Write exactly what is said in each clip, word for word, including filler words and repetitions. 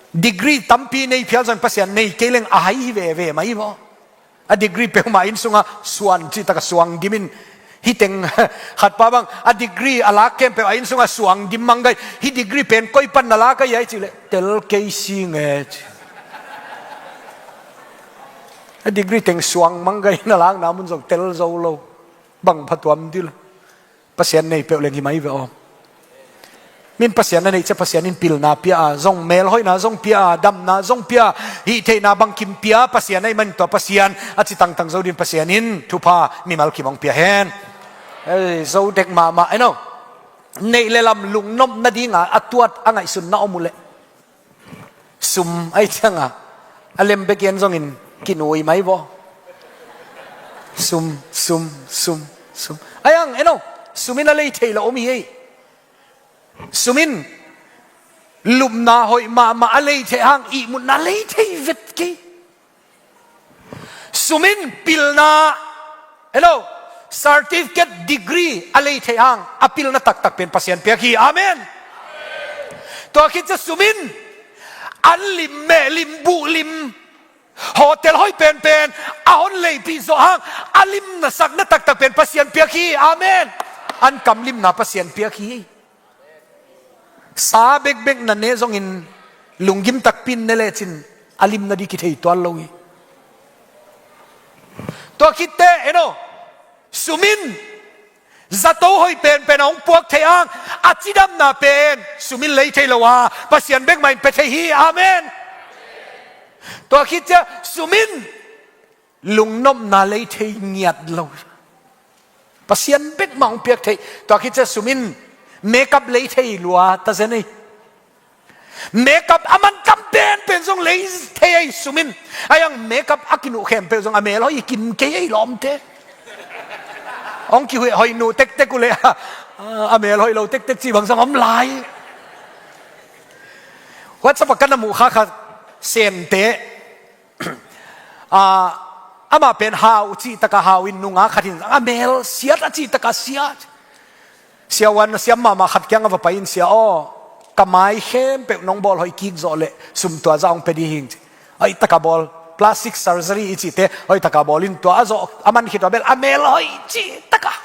Degree tampi nei phial zong Pasian nei kei leng a hai hi veve mai maw. A degree peuhmah inn sungah suan cih takah suang dim in, hih teng khat pa bang a degree a lak khempeuh a inn sungah suang dim manggai, hih degree pen koi pan na lak a hiai cih leh tel kei si nge ci. A degree teng suang manggai na lakna mun zong tel zo lo. Bang phatuam dil. Pasian nei peuh leng hi mai ve aw. Min Pasian a neih ciang Pasian in pilna pia a, zong melhoihna zong pia a, damna zong pia a, hih theihna bangkim pia Pasian ahih manin tua Pasian a ci tangtang zo din Pasian in thupha mimal kim hong pia hen. Ei, zo dek mahmah, eno. Neih le lam lungnop nadinga a tuat a ngaihsutna om uh leh sum ahih cianga a lem bek in zongin kinui mai vaw. Sum, sum, sum, sum. Ai ang, eno, sum in a lei thei lo om hi ei. Sum in lupna hoih mahmah a lei thei hang ihmutna lei thei vet kei. Sum in pilna, eno, certificate, degree a lei thei hang a pilna taktak pen Pasian piak hi. Amen. Tua khit ciang sum in an lim, meh lim, buh lim, hotel hoih penpen a hon leipih zawh hang a limna sakna taktak pen Pasian piak hi. Amen. An kam limna Pasian piak hi. Sa bekbek na ne zongin lunggim takpi in ne lecin a limna di kithei tuan lo hi. Tua khit teh, eno, sum in zato hoih penpen a hong puak thei hang a cidamna pen sum in lei thei lo a, Pasian bek mah in pia thei hi. Amen. Tua khit ciang sum in lungnopna lei thei ngiat lo. Pasian bek mah hong piak thei. Tua khit ciang sum in makeup lei thei lua ta zen ei. Makeup a man tam penpen zong lei thei ei sum in. Ai ang makeup a kinuh khempeuh zong a mel hoih kim kei ei lawmte. Hong kihuih hoih nuh tektek uh leh a mel hoih lo tektek cih bang zong om lai. WhatsApp ah ka na muh kha kha sente. Ah, amah pen hau cih takah hau in nungak khat in a mel siat a cih takah siat. Siavuan a siam mahmah khat kiangah va pai in, "Sia aw, ka mai khempeuh nong bawl hoih kik zawh leh sum tua zah hong pia ding hi," ci. Hoih takah bawl, plastic surgery i cihte hoih takah bawl in, tua a zawh a man khit uh a bel a mel hoih cih takah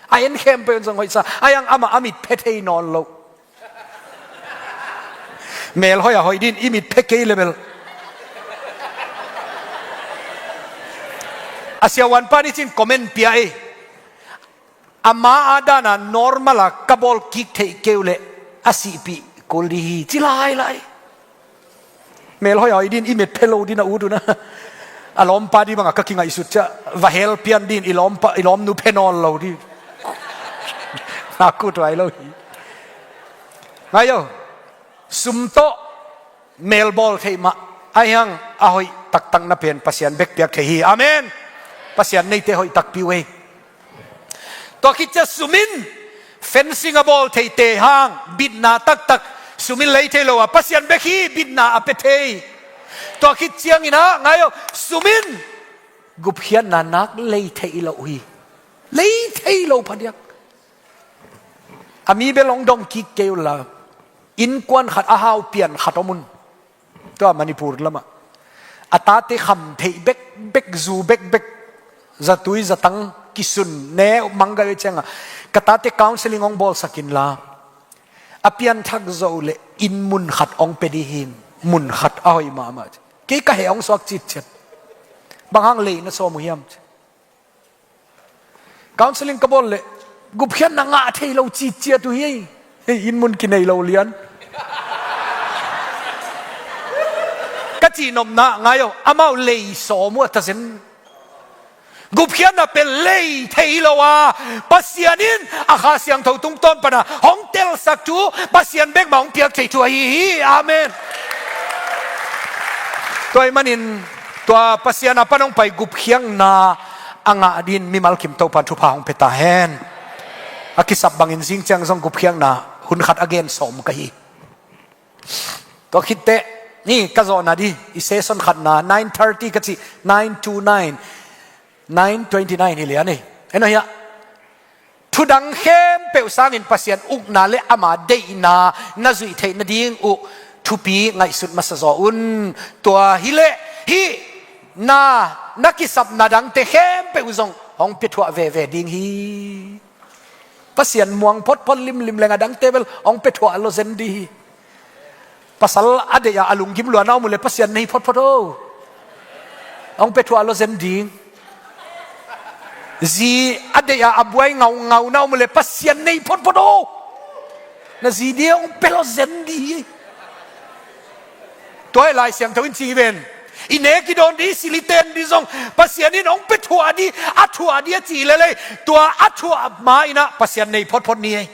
a en khempeuh in zong hoih sa. Ai ang amah a mit phe thei nawn lo. Mel hoih a hoih din i mit phe kei le bel. A siavuan pa ni cin comment pia ei. Ama a dana normal a ka bawl kik theih kei uh leh a sihpih kul di hi ci lailai. Mel hoih a hoih din i mit phe lo din a ut uh na. A lawmpa di bangah ka kingaihsut ciah va hel pian din i lawmpa, i lawmnu phe nawn lo di. Na kut huai lo hi. Ngai o. Sum tawh mel bawl theih mah, ahi hang a hoih taktakna pen Pasian bek piak thei hi. Amen. Pasian neite hoih takpi uh ei. Tua khit ciang sum in fencing a bawl theite hang bitna taktak sum in lei thei lo a, Pasian bek hi bitna a pia thei. Tua khit ciangin ah ngai o, sum in gupkhiatna nak lei thei lo hi. Lei thei lo phadiak. A mi bel hong dong kik kei uh la. Innkuan khat a hau pian khat om un. Tua Manipur lamah a tate kham theih bekbek, zu bekbek, zatui zatang kisun ne manggai uh ciangah, "Ka tate counseling hong bawlsak inla, a pianthak zo leh inn mun khat hong pia ding hi, mun khat a hoih mahmah." Kei ka heh hong suak citciat. "Bang hang lei na sawm uh hiam?" Counseling ka bawl leh gupkhiatna ngah thei lo citciat uh hi. Hei, inn mun kinei lo lian. Ka cihnopna ngai o, amau lei sawm uh a ta zen. Gupkhiatna pen lei thei lo a, Pasian in a Kha Siangtho tungtawn pana hong telsak thu, Pasian bek mah hong piak thei thu ahi hi. Amen. Tua ahih manin tua Pasian a pan hong pai gupkhiatna a ngah din mimal kim Topan thupha hong pia ta hen. A kisap bangin zing ciang zong gupkhiatna hun khat a gen sawm ka hi. Tua khit teh, ni ka zawhna di, i session khatna, nine thirty ka cih, nine to nine, nine twenty-nine hi lian ei. Eno hiah. Thudang khempeuh sangin Pasian ukna le ama deihna na zuih theih nading uh thupi ngaihsut masa zaw un. Tua hileh hih na, na kisapna dangte khempeuh uh zong hong piathuah veve ding hi. Pasian muang photphot limlim leng a dangte bel hong piathuah lo zen ding hi. Pasal a deih a a lunggim luana om uh leh Pasian nei photphot o. Hong piathuah lo zen ding. Zi a deih a a buai ngaungau na om uh leh Pasian nei photphot o. Na zi ding hong pia lo zen ding hi. Tua hi Lai Siangtho in ci hi ven. I nek i dawn ding, i silh i ten ding zong Pasian in hong piathuah ding, a thuah ding a ci lelei. Tua a thuah ma in ah Pasian nei photphot ni ei.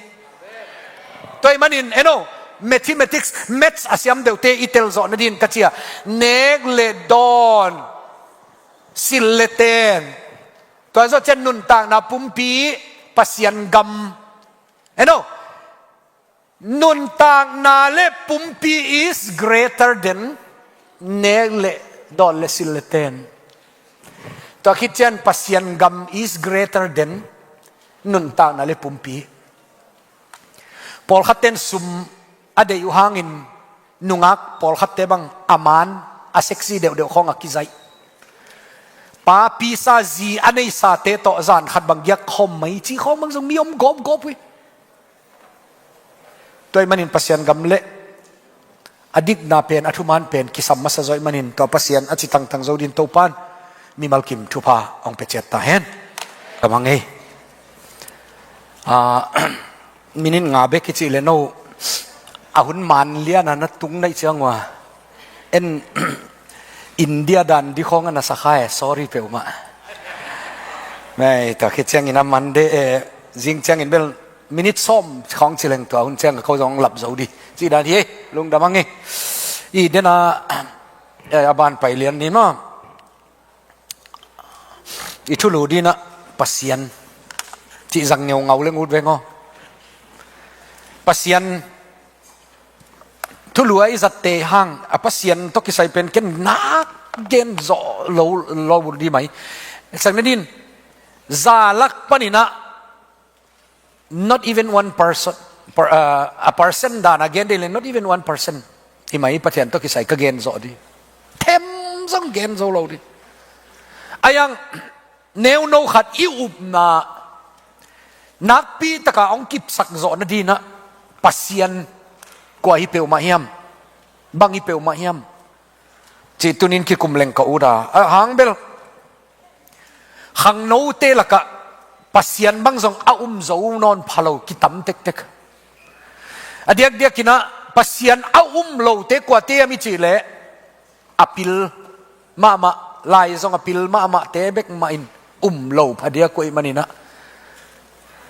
Tua ahih manin, eno, mathematics, maths a siam deuhte i tel zawh nadin ka ci a, nek le dawn, silh le ten. Tua zawh ciang nuntakna pumpi, Pasian gam. Eno, nuntakna le pumpi is greater than nek le dawn le silh le ten. Tua khit ciang Pasian gam is greater than nuntakna le pumpi. Pawlkhat ten sum a deih uh hangin nungak pawlkhatte bang a man, a sexy deuhdeuh khawng a kizaih. Pa pisa zi a neisate tawh zan khat bang giak khawm mai cih khawng bang zong mi om gawpgawp uh hi. Tua ahih manin Pasian gam le a dikna pen, a thuman pen kisam masa zaw ahih manin tua Pasian a ci tangtang zo dingin Topa'n mimal kim thupha hong pia ciat ta hen. Ka mang ei. Ah, minute nga bek i cih leh no a hun man lian a na tung naih ciang uh a, en, India dan ding khawng a na sa kha e, sorry peuhmah. Mai, tua khit ciangin a Monday, eh, zing ciangin bel minute sawm khawng ci leng tua hun ciang a ko zong lap zo ding cih dan hi ei, lungdam hang ei. I den a, eh, a ban pai lian ni maw. I thulu dingin ah Pasian cih zang ngeungau leng ut veng aw. Pasian thulu a i zatte hang a Pasian tawh kisai pen ken nak gen zawh lo, lo ding mai. Sak nadin, za lak panin ah not even one person, per, uh, a percent dan a gen ding leh not even one percent hi mai, Pathian tawh kisai ka gen zawh ding. Them zong gen zo lo ding. A yang neuno khat i upna nakpi taka hong kipsak zawh nadin ah Pasian kua hi peuhmah hiam, bang hi peuhmah hiam cih tuni-in kikum leng ka ut a, a hang bel khangnote lakah Pasian bang zong a um zo nawn pha lo kitam tektek. A diakdiakin ah Pasian a um lote kuate hiam i cih leh a pil mahmah, lai zong a pil mahmahte bek mah in um lo pha diak uh ahih manin ah,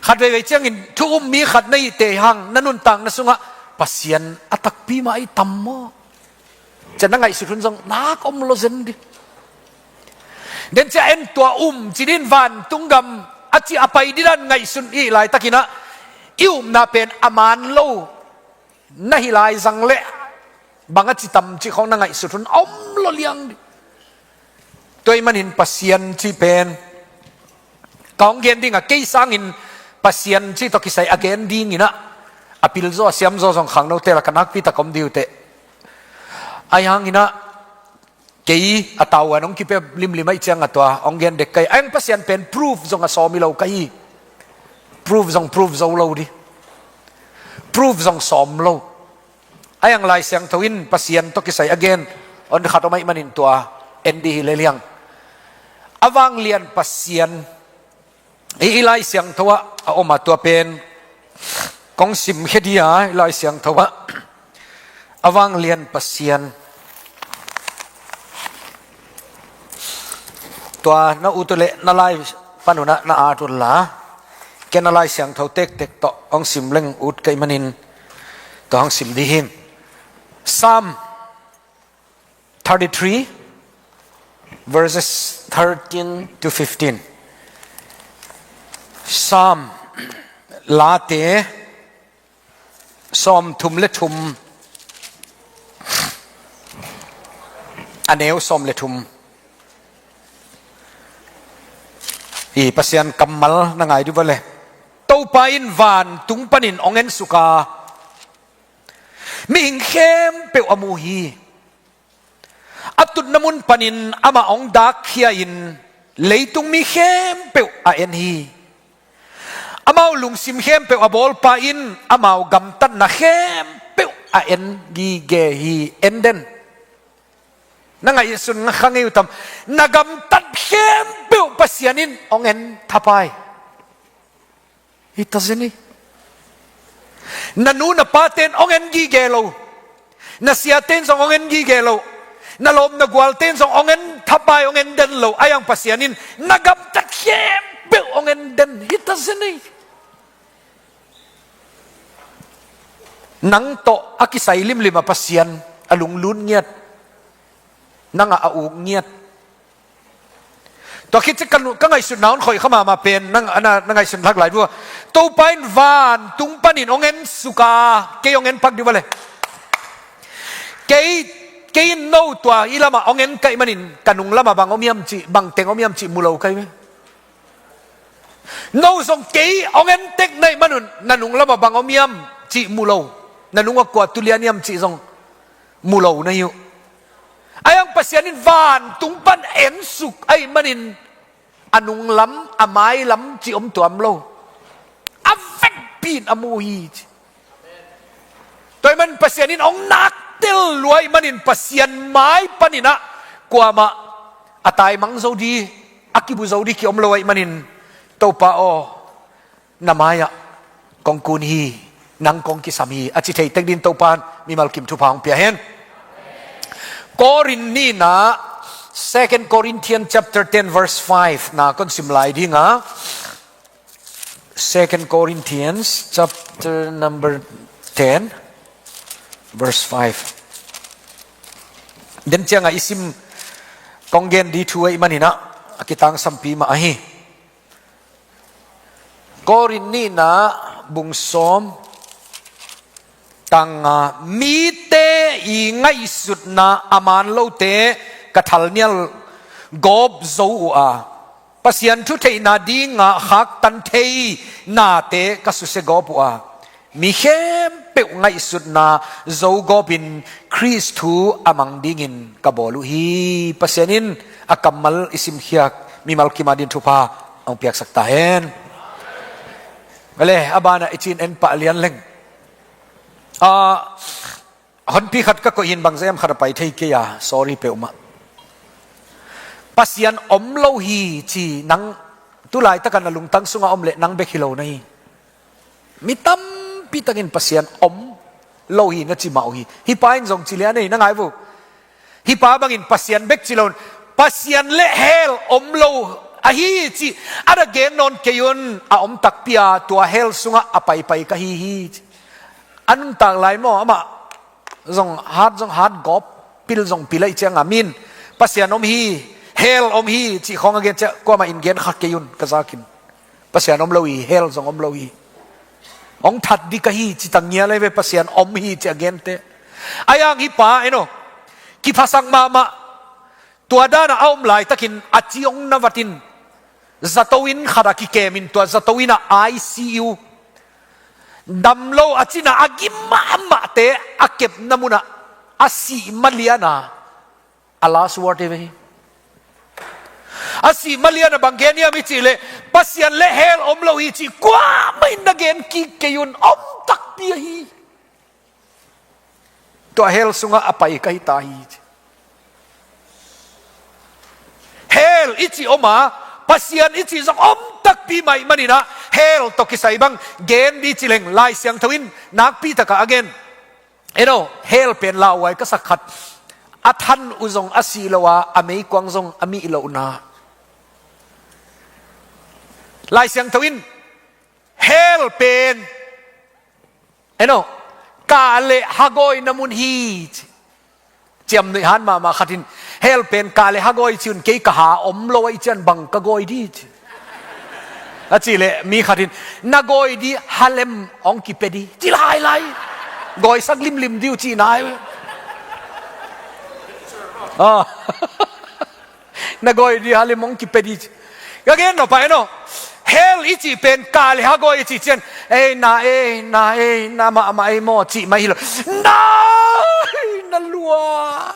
khat veivei ciangin thu um mi khat na hihte hang na nuntakna sungah Pasian a takpi mah i tam maw? Ciang na ngaihsut hun zong nak om lo zen ding. Den ciang en tua um ci dingin vantung gam a ci a pai ding dan ngaihsun i hih laitakin ah i upna pen a man lo na hih lai zang leh bang a ci tam cih khawng na ngaihsut hun a om lo liang ding. Tua ahih manin Pasian cih pen ka hong gen ding a, kei sangin Pasian cih tawh kisai a gen dingin ah a pilzaw a siamzaw zong khangnote lakah nakpi tak om ding uh teh. Ahi hangin ah kei a tau a nong kipia limlim ahih ciang a tua hong gen dek ka hi. A yang Pasian pen proof zong a sawm hi lo ka hi. Proof zong proof zo lo ding. Proof zong sawm lo. A yang Lai Siangtho in Pasian tawh kisai a gen hong khat om ahih manin tua en ding hi lel hi hang. A vanglian Pasian i, i Lai Siangtho ah a om a, tua pen kong simkhia ding a, i Lai Siangtho ah a vanglian Pasian. Tua na ut uh leh na lai pan un ah na at un la. Ken a Lai Siangtho tektek tawh hong sim leng ut ka hih manin tua hong sim ding hi. Psalm thirty-three, verses thirteen to fifteen. Psalm Late sawmthum le thum, a neu sawm le thum. Hi Pasian kammal na ngai dih uh a leh, Topa in vantung panin hong ensuk a, Mihing khempeuh a mu hi. A tutna mun panin amah hong dakkhia-in leitung mi khempeuh a en hi. Amau lungsim khempeuh a bawlpa in amau gamtatna khempeuh a en gige hi. En den. Na ngaihsun kha ngei uh tam? Na gamtat khempeuh Pasian in hong en thapai. Hi ta zen hi. Na nu na pate'n hong en gige lo. Na siate'n zong hong en gige lo. Na lawm na gualte'n zong hong en thapai, hong en den lo. Ahi hang Pasian in na gamtat khempeuh hong en den. Hi ta zen hi. Nang tawh a kisai limlim a Pasian a lunglut ngiat. Nang a a uk ngiat. Tua khit ciang ka ngaihsutna hong khoih kha mahmah pen, na, na, na ngaihsun thak lai vua. Topa in vantung panin hong en suk a, kei hong en pak dih va le. Kei, kei in no tua i lamah hong en ka hih manin, ka nung lamah bang om hiam cih, bang teng om hiam cih mu lo ka hi ve. No zong kei hong en tek na hih manun, na nung lamah bang om hiam cih mu lo. Na nung ah kua tu lian hiam cih zong mu lo na hi uh. Ahi hang Pasian in vantung pan en suk ahih manin a nung lam, a mai lam cih om tuam lo. A vekpi in a mu hi ci. Tua ahih manin Pasian in hong naktel lua ahih manin Pasian mai panin ah kuamah a taimang zo ding, a kibu zo ding ki om lo ahih manin, Topa aw, na mai-ah kong kun hi, nang kong kisam hi, a ci thei tek dingin Topa'n mimal kim thupha hong pia hen. Korin nihna, Second Corinthians chapter ten verse five na kon sim lai ding a. Second Corinthians chapter number ten, verse five. Den ciang a i sim kong gen ding thu ahih manin ah a kitangsampi mah ahi. Korin nihna bung sawm, tang nga, mite i ngaihsutna a man lote ka thalnial gawp zo uh a, Pasian thu theihna dingah khaktan thei nate ka susia gawp uh a, mi khempeuh ngaihsutna zo gawpin Khrist thu a mang dingin ka bawl uh hi. Pasian in a kammal i simkhiat mimal kim a dingin thupha hong piaksak ta hen. Vale, a banah i cih in en pah lian leng. Ah, honpi khat ka koih hi in bangzah hiam khat a pai thei kei a, sorry peuhmah. Pasian om lo hi ci nang, tu laitak a na lungtang sungah om leh nang bek hi lo na hi. Mi tampi takin Pasian om lo hi na ci mah uh hi. Hih pa in zong ci lian ei, na ngai vo. Hih pa bangin Pasian bek ci lo in, Pasian le hell om lo ahi cih a na gen nawn kei un, a om takpi a, tua hell sungah a paipai ka hi hi ci. A nuntak lai maw, amah zong hat zong hat gawp, pil zong pil ahih ciangin, mi in Pasian om hi, hell om hi cih khawng a gen ciang kuamah in gen kha kei un, ka zakin. Pasian om lo hi, hell zong om lo hi. Hong that ding ka hi ci ta ngial ei ve, Pasian om hi ci a gente. Ahi hang hih pa, en aw, kiphasak mahmah. Tua dan a a om laitakin a ci hong na vat in, zato inn khat ah kikem in, tua zato inn ah I C U, dam lo a cina a gim mahmahte a kepna munah a sih ma lian a, a last word hi ve hi. A sih ma lian a bang gen hiam i cih leh, Pasian le hell om lo hi cih kuamah in na gen kik kei un, om takpi ahi. Tua hell sungah a pai ka hi ta hi ci. Hell i cih om a, Pasian i cih zong om takpi mah ahih manin ah, hell tawh kisai bang gen ding ci leng, Lai Siangtho in nakpi takah a gen. En aw, hell pen lauhuai ka sak khat. A than uh zong a sih lo a, a meikuang zong a mih lohna. Lai Siangtho in hell pen, en aw, kah le ha gawina mun hi ci. Ciamnuih han mahmah khat in, hell pen kah le ha gawi ci un, kei ka ha om lo ahih ciang bang ka gawi ding ci. A cih leh mi khat in, na gawi ding ha lem hong kipia ding ci lai lai. Gawisak limlim ding uh cihna hi. Ah. Na gawi ding ha lem hong kipia ding ci. Ka gen nop a, en aw, hell i cih pen kah le ha gawi i cih ciang, Ei na, ei na, ei na mahmah ei maw cih mai hi lo. Na, ei na lua.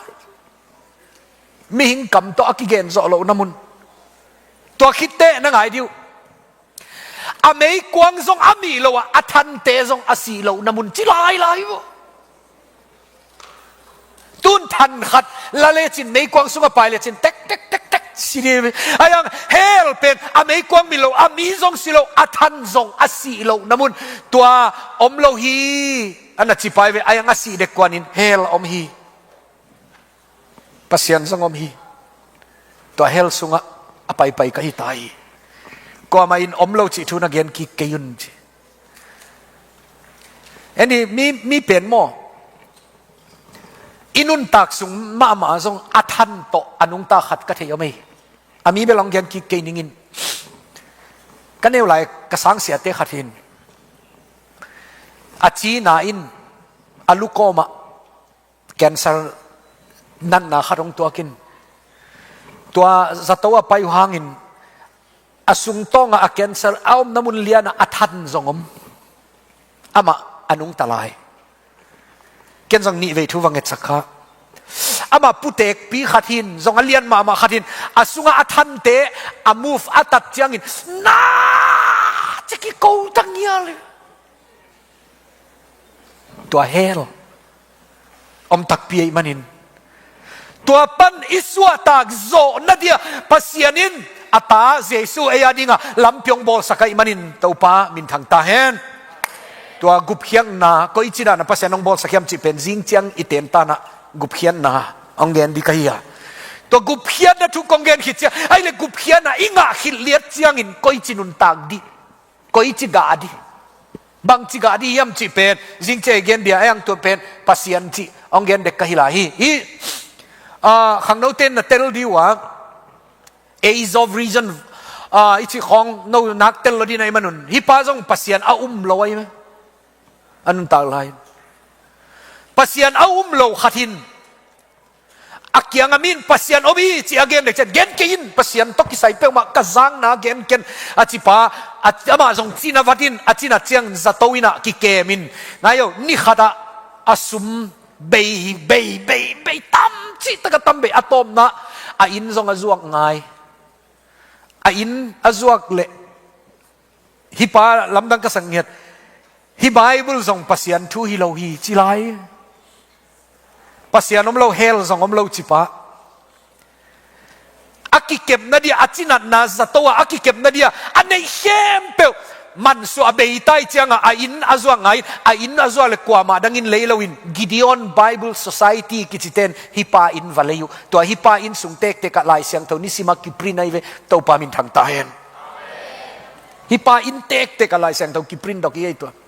Mihing kam tawh a kigen zawh loh na mun. Tua khitteh na ngai dih uh. A meikuang zong a mih lo a, a thante zong a sih loh na mun ci lailai uh. Tun than khat la lecin meikuang sungah pai lecin tek tek tek tek si dih. Ai ang hell pen a meikuang mih lo, a mi zong si lo, a than zong a sih loh na mun. Tua om lo hi a na ci pai ve. Ai ang a sih dek kuanin hell om hi. Pasian zong om hi. Tua hell sungah a paipai ka hi ta hi. Kuamah in om lo cih thu na gen kik kei un ci. Eni mi, mi pen maw, i nuntak sung mahmah zong a than tawh a nungta khat ka thei om ei. A mi bel hong gen kik kei ningin. Ka neu lai ka sangsiate khat hin a cina in a lukawmah cancer natna khat hong tuakin, tua zato a pai uh hangin a sungtawngah a cancer a omna mun lianah a than zong om. Amah a nungta lai. Ken zong nih vei thu va ngetsak kha. Amah putekpi khat hin zong a lian mahmah khat hin a sungah a thante a move a tat ciangin na ciki ko ta ngial. Tua hell om takpi ahih manin, tua pan i suahtak zawh nadia Pasian in a ta Jesu ei a dinga lampi hong bawlsak ahih manin Topa minthang ta hen. Tua gupkhiatna koici dana Pasian hong bawlsak hiam cih pen zing ciang i tentanah gupkhiatna hong gen dih ka hi a. Tua gupkhiatna thu kong gen khit ciang ahih leh gupkhiatna i ngah khit liat ciangin koici nuntak dih, koici gah dih, bangci gah dih hiam cih pen zing ciang i gen bia ei ang tua pen Pasian cih hong gen dek ka hi lai hi. Hi, ah, khangnote in na tel dih uh a, age of reason, ah, i cih khawng no nak tel lo dih na i manun, hih pa zong Pasian a um lo ahi meh. A nuntak lai Pasian a um lo khat hin a kiangah mi in Pasian om hi ci a gen dek ciang gen kei in, Pasian tawh kisai peuhmah ka zakna gen ken a ci pa, a, amah zong cina vat in a cina ciang zato innah kikem in. Ngai o, ni khatah a sum bei bei bei bei tam cihtak a tam bei, a tawpna a inn zong a zuak ngai. A inn a zuak leh hih pa lamdang ka sak ngiat. Hih Bible zong Pasian thu hi lo hi ci lai. Pasian om lo, hell zong om lo ci pa. A kikepna dia a cinatna zato a, a kikepna dia a neih khempeuh mansuah a beitai ciangah a inn a zuak ngai in, a inn a zuak le kuamah dangin lei loin Gideon Bible Society kiciten hih pa inn va lei uh. Tua hih pa inn sung tektekah Lai Siangtho nisimah kiprint ahi ve. Topa minthang ta hen. Hih pa inn tektekah Lai Siangtho kiprint dok hi ei tua.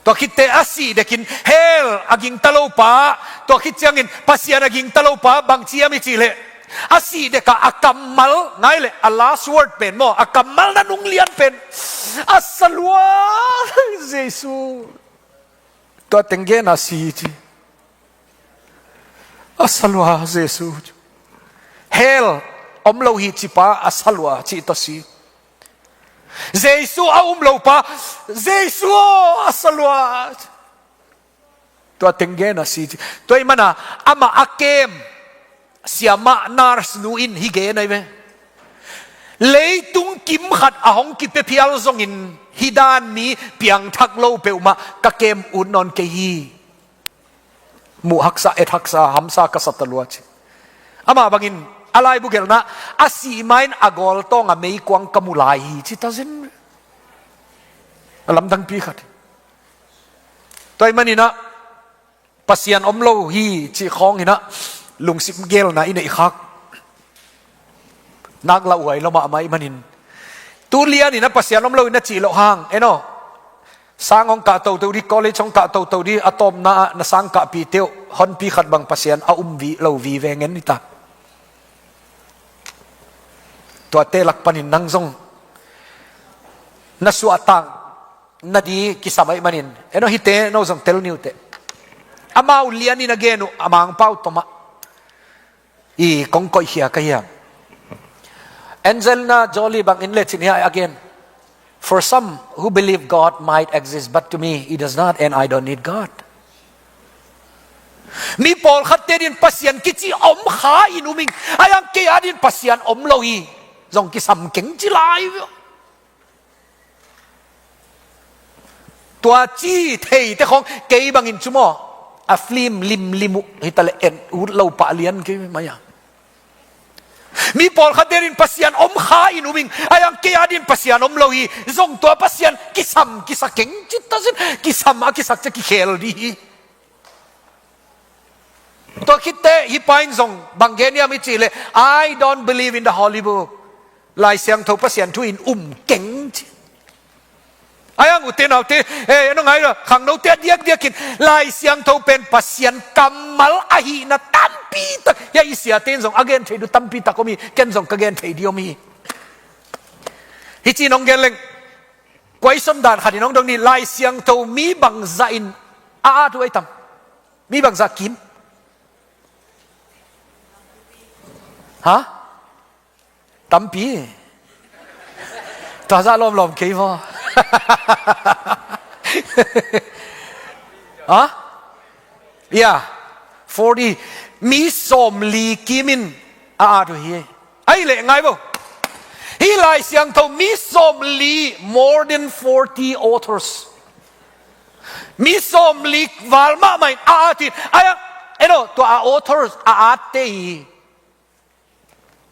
Tua khitte a sih dekin hell a gingta lo pa, tua khit ciangin Pasian a gingta lo pa bang ciam i cih leh, a sih dekah a kammal ngai leh a last word pen maw, a kammal na nung lian pen, a salua Jesu. Tua teng gen a si ci. A salua Jesu. Hell om lo hi ci pa a salua ci tawh si. Jesu a um lo pa, Jesu aw, a salua. Tua teng gen a si ci. Tua ahih mana amah a kem siamah nurse nu in hih gen ahi ve. Leitung kim khat a hong kipia phial zongin hih dan mi piangthak lo peuhmah ka kem ut nawn kei hi. Muh haksa, et haksa, hamsa ka sa talua ci. Amah bangin a laibu gelhna, a sih ma-in a gawltawng a meikuang ka mu lai hi ci ta zen. A lamdangpi khat. Tua ahih maninah Pasian om lo hi cih khawnginah lungsim gelna i neih khak nak lauhuai lo mahmah ahih manin, tu lianinah Pasian om lo in a cih loh hang, en aw. Sang hong kah toto dih, college hong kah toto dih, a tawpna ah na sang kahpihte uh honpi khat bang Pasian a um vi lo vive ngen ni ta. Tuate lak panin nang zong na suahtak na di kisam ahih manin, en aw, hihte no zong tel ni uh teh. Amau lianin a gen uh, a Mangpau tomah i kong koihkhia ka hiam? Angelina Jolie bangin lecin hiah a gen. For some who believe God might exist, but to me, it does not, and I don't need God. Mi pawlkhatte din Pasian kici om kha in um ing, a iang kei a din Pasian om lo hi, zong kisam keng ci lai uh. Tua ci theite khong kei bangin cu maw, a film limlim uh hi ta leh en ut lo pah lian kei mai a. Mi pawlkhatte din Pasian om kha in um ing, a iang kei a din Pasian om lo hi, zong tua Pasian kisam kisa keng ci ta sin, kisam a kisak ci a kikhel dih hi. Tua khitteh hih pa in zong bang gen hiam i cih leh, "I don't believe in the Holy Book." Lai Siangtho Pasian thu in um keng ci. A iang ute naute, eh, en aw ngai lo, khangnote a diakdiakin Lai Siangtho pen Pasian kammal ahihna tampi tak, hia i siate in zong a gen thei dih tampi tak om hi, ken zong ka gen thei dih om hi. Hih ci nong gen leng, question dan khat in hong dong ni, Lai Siangtho mi bangzah in a at uh ai tam? Mi bangzah kim? Ha? Tampi. Tua zah lawmlawm kei vaw. Ha? Ya. Forty. Mi sawmli kim in a at uh hi. Ai leh ngai bo. Hih Lai Siangtho mi sawmli, more than forty authors. Mi sawmli val mahmah in a at in. Ai, en aw, tua a authors a atte hi.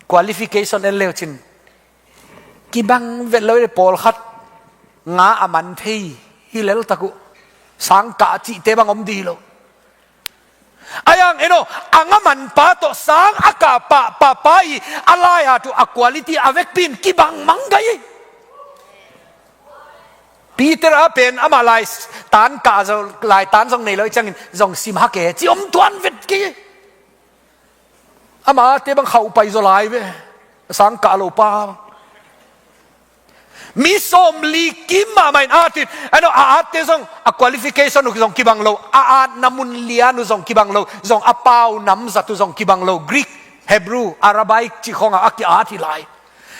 Qualification en leu cin, kibang vet lo i le pawlkhat nga a man thei hi lel tak uh, sangkah cihte bang om dih lo. A iang en aw, a nga manpa tawh sang a kah pahpah pa i a lai-at uh a quality a vekpi in kibang mang gai. Peter a pen amah lai tan kah zo, lai tan zong nei lo i ciangin zong sim hak e ci om tuan vet kei. Amah te bang khauh pai zaw lai ve. Sang kah lo pa. Mi sawmli kim mahmah in at in, a no, a atte zong, a qualification uh zong kibang lo, a atna mun lian uh zong kibang lo, zong a pau namzat uh zong kibang lo, Greek, Hebrew, Arabic cih khawngah a ki-at hi lai.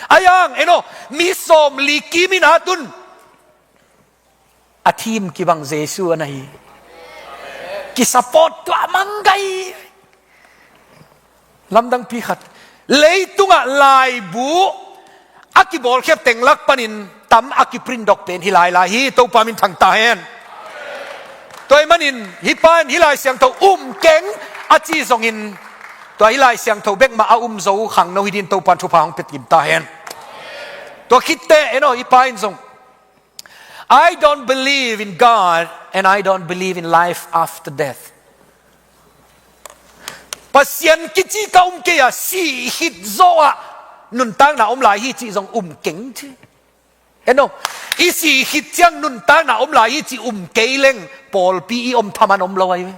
A iang, en aw, mi sawmli kim in at un. A thim kibang Jesu a na hi. Kisupport tuah mang gai. Lamdangpi khat. Leitungah laibu a kibawlkhiat teng lak panin tam a kiprint dok pen hi lailai hi, Topa min thang ta hen. Tua ahih manin hih pa in hih Lai Siangtho um keng a ci zongin, tua hih Lai Siangtho bek mah a um zo khangno hi dingin Topa in thupha hong pia kim ta hen. Tua khitteh, en aw, hih pa in zong, "I don't believe in God and I don't believe in life after death." Pasian kici ka um kei a, si khit zawh ah nuntakna om lai hi cih zong um keng ci. En aw, i si khit ciang nuntakna om lai hi cih um kei leng pawlpi i om thaman om lo ahi ve.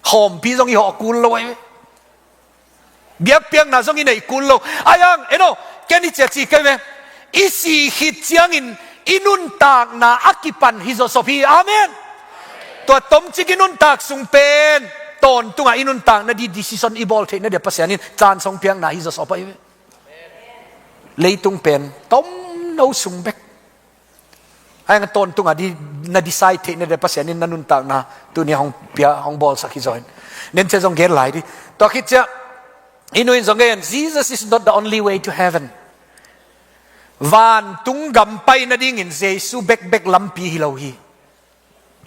Khawmpi zong i hawh kul lo ahi ve. Biakpiakna zong i neih kul lo. A iang, en aw, ken i ciah ci kei ve. I si khit ciangin i nuntakna a kipan hi zawsop hi. Amen. Tua tomcik i nuntak sung pen tawntungah i nuntakna di decision i bawl theihna dia Pasian in chance hong piakna hi zawsop ahi ve. Leitung pen tomno sung bek. A iang a tawntungah di, na decide theihna dia Pasian in na nuntakna tuni hong pia, hong bawlsak hi zaw in. Nen ciah zong gen lai di. Tua khit ciah, i nu in zong gen, "Jesus is not the only way to heaven." Vantung gam pai nadingin Jesu bekbek lampi hi lo hi.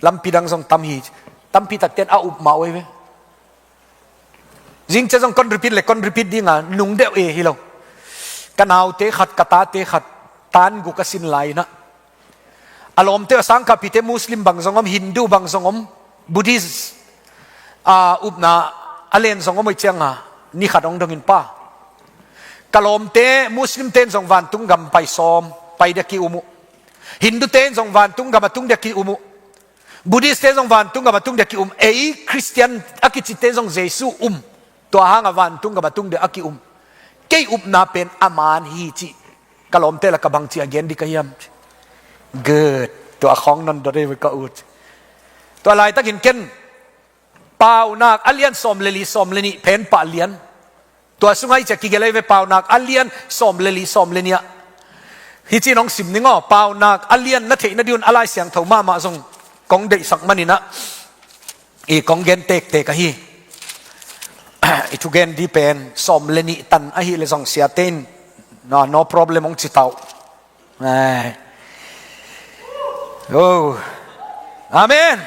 Lampi dang zong tam hi. Tampi takten a up mah uh ahi ve. Zing ciah zong kon repeat le kon repeat dinga nung deuh e hi lo. Ka naute khat, ka tate khat, tan guk a sin lai inah, a lawmte, a sangkahpihte, Muslim bang zong om, Hindu bang zong om, Buddhist, a, upna a len zong om uh cianga, ni khat hong dongin pa, ka lawmte, Muslimte in zong vantung gam pai sawm, pai dia ki-um uh. Hindute in zong vantung gam a tung dia ki-um uh. Buddhist te zong vantung gam a tung dia ki-um, ei Christian a kicite zong Jesu um. Tua hanga vantung gam a tung dia a ki-um. Kei upna pen a man hi cih ka lawmte laka bang ci a gen di ka hiam? Good. Tua khawng non dot ei ve ka ut. Tua laitakin ken Paunak a lian sawm le li, sawm le nih, phenpah lian. Tua sungah i ciah kigelh ei ve, Paunak a lian sawm le li, sawm le nih ah, Ticin hong sim ning aw, Paunak a lian na theihna ding un a Lai Siangtho mahmah zong kong deihsak manin ah i kong gen tektek ahi. I thugen ding pen sawm le nih tan ahih leh zong siate in no, no problem hong ci ta uh. Ai. Oh. Amen.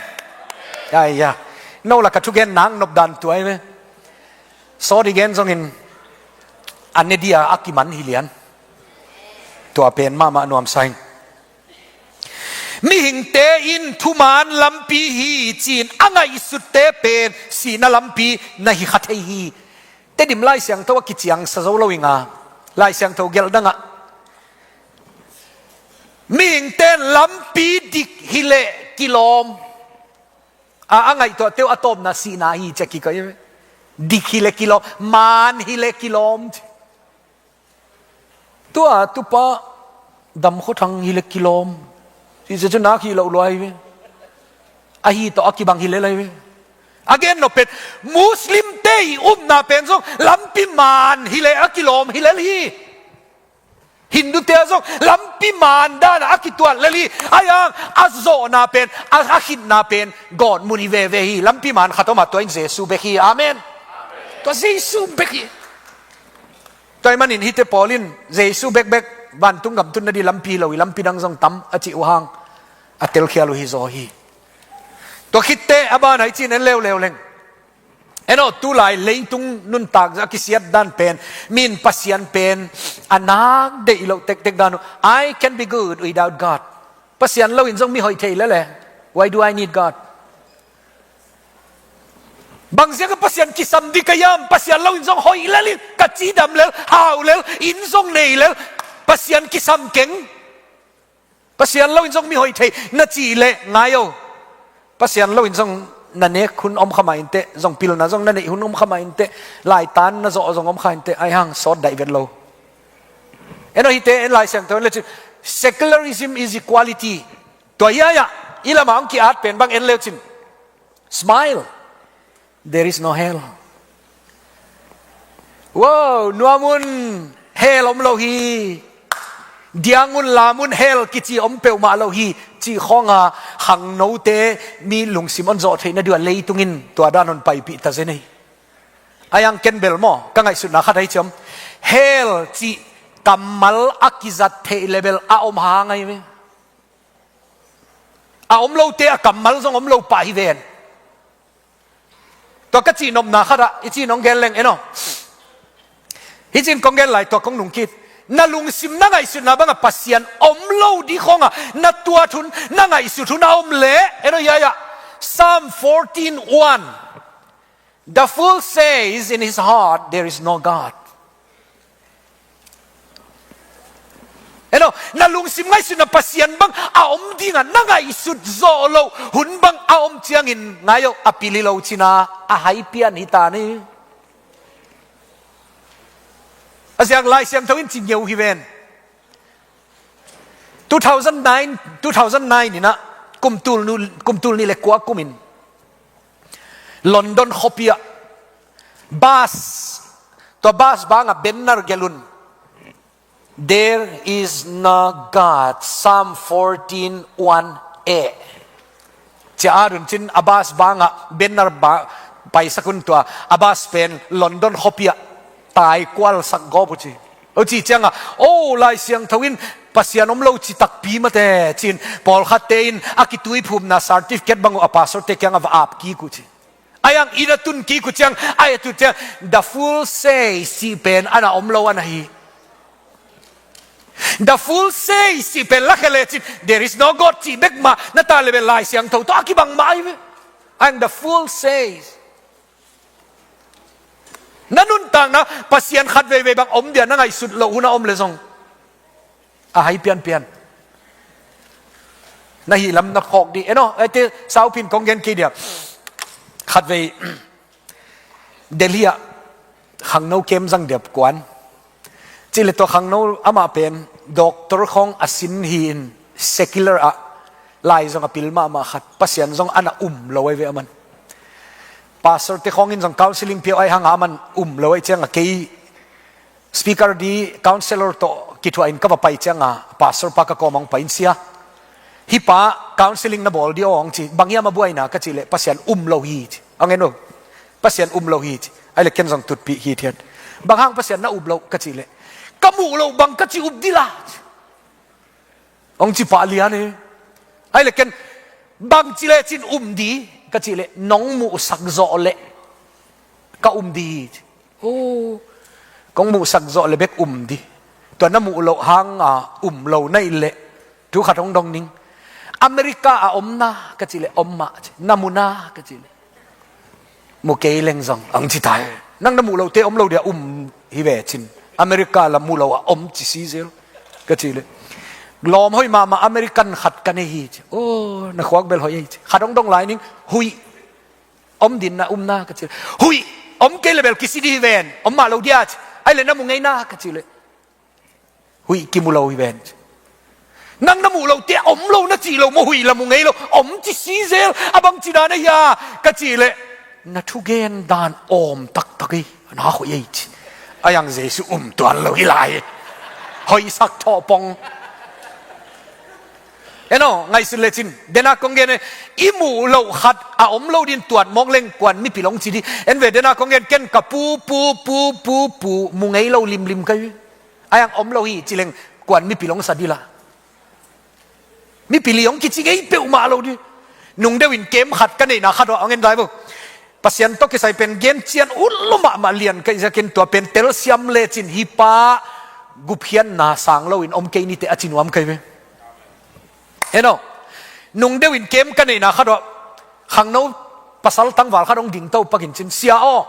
Ai ya. No lah ka thugen nang nop dan tua hi ve. Sawt i gen zongin a ne ding a kiman hi lian. Tua pen mahmah nuamsa ing. Mihingte in thuman lampi hi ci-in a ngaihsutte pen sihna lampi na hi kha thei hi. Tedim Lai Siangtho a kiciangsa zo lo ing a, Lai Siangtho gelh dangah mihingte in lampi dik hi leh kilawm a, a ngaihtuahte uh a tawpna sihna hi ci a kikoih hi ve. Dik hi leh kilawm, man hi leh kilawm ci. Tua tupa Dam Khua Thang hi leh kilawm. Hi ci cu nak hi lo lua hi ve. Ahi tawh a kibang hi lel ahi ve. A gen nop pen Muslimte i upna pen zong lampi man hi leh a kilawm hi lel hi. Hindute ah zong lampi man dan a kituat lel hi. Ahi hang a zawhna pen, a, a khitna pen gawtmun hi veve hi. Lampi man khat om a, tua in Jesu bek hi. Amen. Tua Jesu bek hi. Tua ahih manin hihte pawl in Jesu bekbek vantung gam tunna ding lampi hi lo hi, lampi dang zong tam a cih uh hang a telkhial uh hi zaw hi. Tua khit teh a ban ah i cih en leuleu leng, en aw, tulai leitung nuntak zah a kisiat dan pen, mi in Pasian pen a nak deih loh tektek dan uh. I can be good without God. Pasian lo in zong mi hoih thei lel e. Why do I need God? Bang ziak a Pasian kisam ding ka hiam? Pasian lo in zong hoih lel ing, ka cidam lel, hau lel, inn zong nei lel, Pasian kisam keng. Pasian lo in zong mi hoih thei na cih leh ngai o. Pasian lo in zong na nek hun om kha mah inteh, zong pilna zong na neih hun om kha mah inteh, laitan na zawh zong om kha inteh, ahi hang sawt daih vet lo. En aw, hihte en Lai Siangtho en le cin, secularism is equality. Tua hi a, i lamah hong ki-at pen bang en le cin. Smile. There is no hell. Wow, nuam un, hell om lo hi. Diang un, lam un, hell kici om peuhmah lo hi. Cih khawng a khangnote mi lungsim hong zawh theihna ding a leitung in tua dan hong paipih ta zen hi. Ahi hang ken bel maw, ka ngaihsutna khat ahi ciam. Hell cih kammal a kizat theih le bel a om hang ahi ve. A om lote a kammal zong om lo pah hi ven. Tua ka cihnopna khat ah, i cih nong gen leng en aw. Hi cin kong gen lai tua kong nung kit. Na lungsim na ngaihsutna bang a Pasian om lo ding khawng a na tuat hun, na ngaihsut hun a om leh, en aw, ya, ya. Psalm fourteen one. The fool says in his heart, "There is no God." En aw, na lungsim ngaihsutna Pasian bang a om ding a na ngaihsut zawh loh hun bang a om ciangin ngai aw, a pil hi lo cin a, a hai pian hi ta ni. A ziak Lai Siangtho in ci ngeu hi ven. Two thousand nine, two thousand nine in ah, kum tul nu, kum tul nih le kua kum in London khuapi ah bus, tua bus bang ah banner gelh un, "There is no God, Psalm fourteen one A." Ci a, a dun cin a bus bang ah banner ba, paisak un, tua a bus pen London khuapi ah taikual sak gawp uh ci. Huci ciang a, "Oh, Lai Siangtho in Pasian om lo ci takpi mate," cin pawlkhatte in a kituiphumna certificate bang uh a pastorte kiang ah va ap kik uh ci. Ahi hang inn a tun kik uh ciang, a et uh ciang, "The fool says," cih pen a na om lo a na hi. "The fool says," cih pen lakhia le cin, "There is no God," cih bek mah na ta le bel Lai Siangtho tawh a kibang mah ahi ve. Ahi hang "The fool says." Na nuntakna Pasian khat veivei bang om ding a na ngaihsut loh hun a om le zong, a hai pianpian. Na hih lam na phawk dih. En aw, eite saupin kong gen kei dih a. Khatvei Delhi ah khangno kem zang dih a kuan. Cih leh tua khangno amah pen doctor khawng a sin hi-in secular ah lai zong a pil mahmah khat, Pasian zong a na um lo ahi ve aman. Pastorte khawng in zong counseling pia uh ahi hang a aman um lo ahi ciang a kei speaker ding, counselor tawh kithuah in ka va pai cianga, pastor pa ka kawm hong pai in, "Sia, hih pa counseling na bawl dih aw," hong ci. "Bang hiam a buaina?" ka cih leh, "Pasian um lo hi," ci. Hong en uh. "Pasian um lo hi," ci. Ai le ken zong tutpih hithiat. "Bang hang Pasian na up loh?" ka cih leh, "Ka muh loh bang ka ci up dih la," ci. Hong ci pah lian hi. Ai le ken, "Bang ci lecin um dih?" ka cih leh, "Nong muhsak zawh leh ka um dih hi," ci. "Oh, kong muhsak zawh leh bek um dih. Tua na muh loh hanga um lo na hih leh, thu khat hong dong ning. America a om na?" ka cih leh, "Om mah," ci. "Na mu na?" ka cih leh, "Mu kei leng zong," hong ci ta hi. "Nang na muh lote om lo dia um hi ve," cin. "America la muh lo a om ci si zel," ka cih leh, "Lawm hoih mahmah American khat ka nei hi," ci. "Oh, na khuak bel hoih ei," ci. Khat hong dong lai ning. "Huih om dih na, um na?" ka cih leh, "Huih om kei leh bel kisi dih hi ven, om mah lo dia," ci. "Ai le na mu ngei na?" ka cih leh, "Huih kimu lo hi ven," ci. "Nang na muh lote om lo na cih lo maw, huih la mu ngei lo, om ci si zel, a bang ci dan a hia?" ka cih leh, "Na thugen dan awm taktak hi, na hoih ei," ci. "Ai ang Jesu um tuan lo hi lai. Hoihsak thawh pong." En aw, ngaihsun lecin, dena kong gen, i muh loh khat a om lo din tuat mawk leng kuan mipil hong ci dih. En ve, dena kong gen, ken ka pu, pu, pu, pu, pu mu ngei lo limlim ka hi. Ai ang om lo hi ci leng kuan mipil hong sa dih la. Mipil hi hong kici ngei peuhmah lo dih. Nung deuh in kem khat ka neihna khat uh ah, hong en lai bo. Pasian tawh kisai pen gen cian ut lo mahmah lian ka hih ziakin tua pen telsiam lecin hih pa gupkhiatna sang loin om kei niteh a ci nuam ka hi ve. En aw, nung deuh in kem ka neihna khat uh ah, khangno pasal tangval khat hong dingto pakin cin, "Sia aw,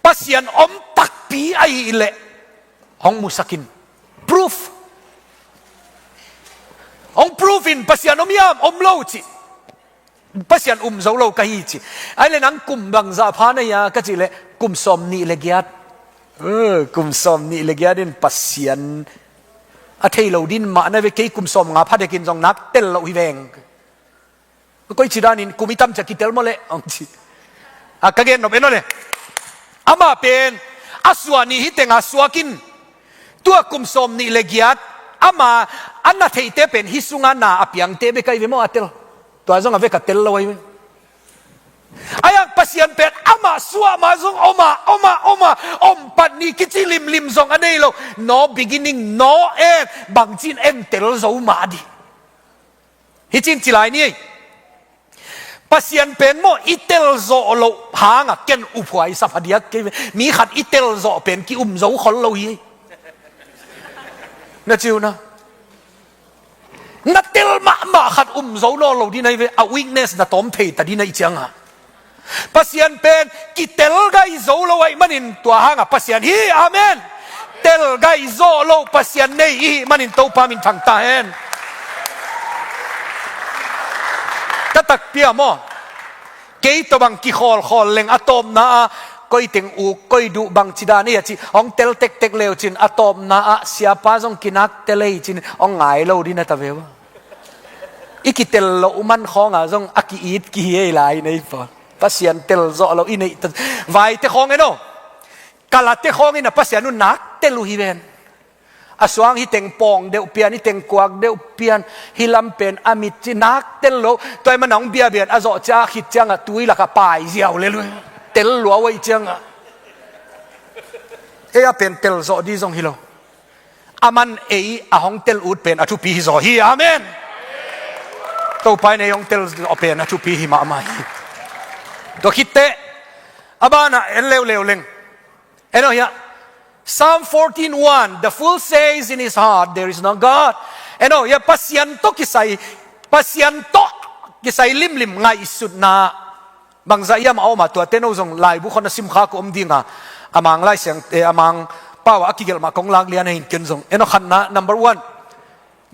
Pasian om takpi ahih leh hong musak in. Proof. Hong proof in, Pasian om hiam, om lo," ci. "Pasian um zo lo ka hi," ci. "Ai le nang kum bangzah pha na hia?" ka cih leh, "Kum sawm nih le giat." "Eh, kum sawm nih le giat in Pasian a thei lo din mah na ve, kei kum sawm nga pha dekin zong nak tel loh hi veng." "Koi ci danin kum i tam cia kitel maw leh?" hong ci. A ka gen nop en aw le. Amah pen a suah ni hi tenga suak in, tua kum sawm nih le giat ama a na theihte pen hih sunga na a piangte bek ahi ve maw a tel. Tua zong a vek a tel lo ahi ve. Ai ang Pasian pen amah suah ma zong om a, om a, om a, om pat ni kici limlim zong a nei lo. No beginning, no end. Bangcin en tel zo mah dih. Hih cin ci lai ni ei. Pasian pen maw i tel zawh loh hanga ken uphuai sa phadiak kei ve. Mi khat i tel zawh pen ki um zo khol lo hi ei. Na ci uh na. Na tel mahmah khat um zo nawn lo dih na hi ve, a weakness na tawm thei ta dih na hih cianga. Pasian pen kitel gai zo lo ahih manin tua hanga Pasian hi, amen. Tel gai zawh lo Pasian nei i hih manin Topa min thang ta hen. Ka takpi a maw. Kei tawh bang kikhawlkhawl leng a tawpna ah, koi teng uk, koi duh, bang ci dan ei a ci, hong tel tektek leucin a tawpna ah, siapa zong kinak tel ei cin, hong ngai lo dih na ta ve uh. I kitel loh man khawnga zong a ki-it kihi ei lai nei pawl. Pasian tel zawh lo i neih ta. Vaite khawng en aw. Kalate khawng in a Pasian uh nak tel uh hi ven. A suang hi teng pawng deuh pian, hi teng kuak deuh pian, hi lam pen a mit ci nak tel lo. Tua ahih man a hong biabian a zawh cia a khit ciangah tui lakah pai ziau lel uh. Tel lua uh ahih ciangah. Ei a pen tel zawh dih zong hi lo. A man ei a hong tel ut pen a thupi hi zaw hi. Amen. Topa in ei hong tel zawh pen a thupi hi mahmah hi. Tua khitteh a banah en leuleu leng. En aw hiah. Psalm fourteen one, "The fool says in his heart, 'There is no God.'" En aw hiah, Pasian tawh kisai, Pasian tawh kisai limlim ngaihsutna bangzah hiam a om a, tuate no zong laibu khawng na simkha ka om dinga, a Mang Lai Siang, eh, a Mang pau a kigelh mah kong lak lian ahin ken zong. En aw khatna, number one,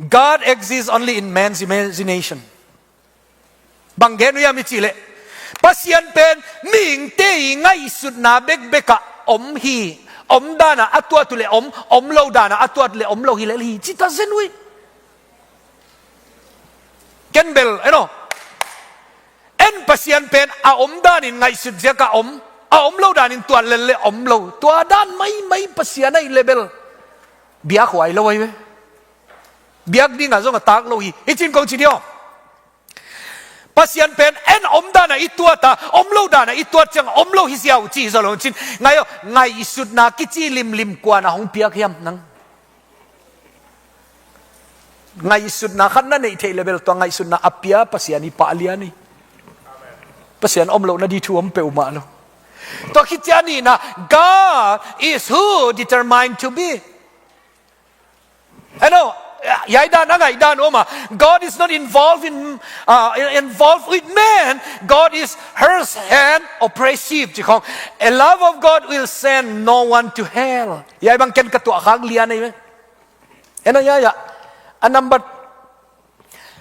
God exists only in man's imagination. Bang gen uh hiam i cih leh, Pasian pen mihingte i ngaihsutna bekbekah om hi, om danah a tuat uh leh om, om lo danah a tuat uh leh om lo hi lel hi, ci ta zen uh hi. Ken bel, en aw. En Pasian pen a om danin ngaihsut ziakah om, a om lo danin tuat lel leh om lo. Tua dan maimai Pasian ahih leh bel. Biak huai lo ahi ve. Biak dingah zong a tak lo hi. Hi cin kong ci diaw. Pasian pen en om dana i tuata, om lo dana i tuat ciang om lo hi ziau ci hi zaw lo cin. Ngai aw, ngaihsutna kici limlim kuana hong piak hiam nang? Ngaihsutna khat na neih theih le bel tua ngaihsutna a pia Pasian hi pah lian hi. Pasian om lohna di thu om peuhmah lo. Tua khit ciang a nihna, God is who determined to be. Eno, yai dan a ngaih dan om a. God is not involved in, uh, involved with man. God is hers and oppressive. Ci khong. A love of God will send no one to hell. Yai bang ken ka tuah khak lian ahi ve. Eno, yai a. A number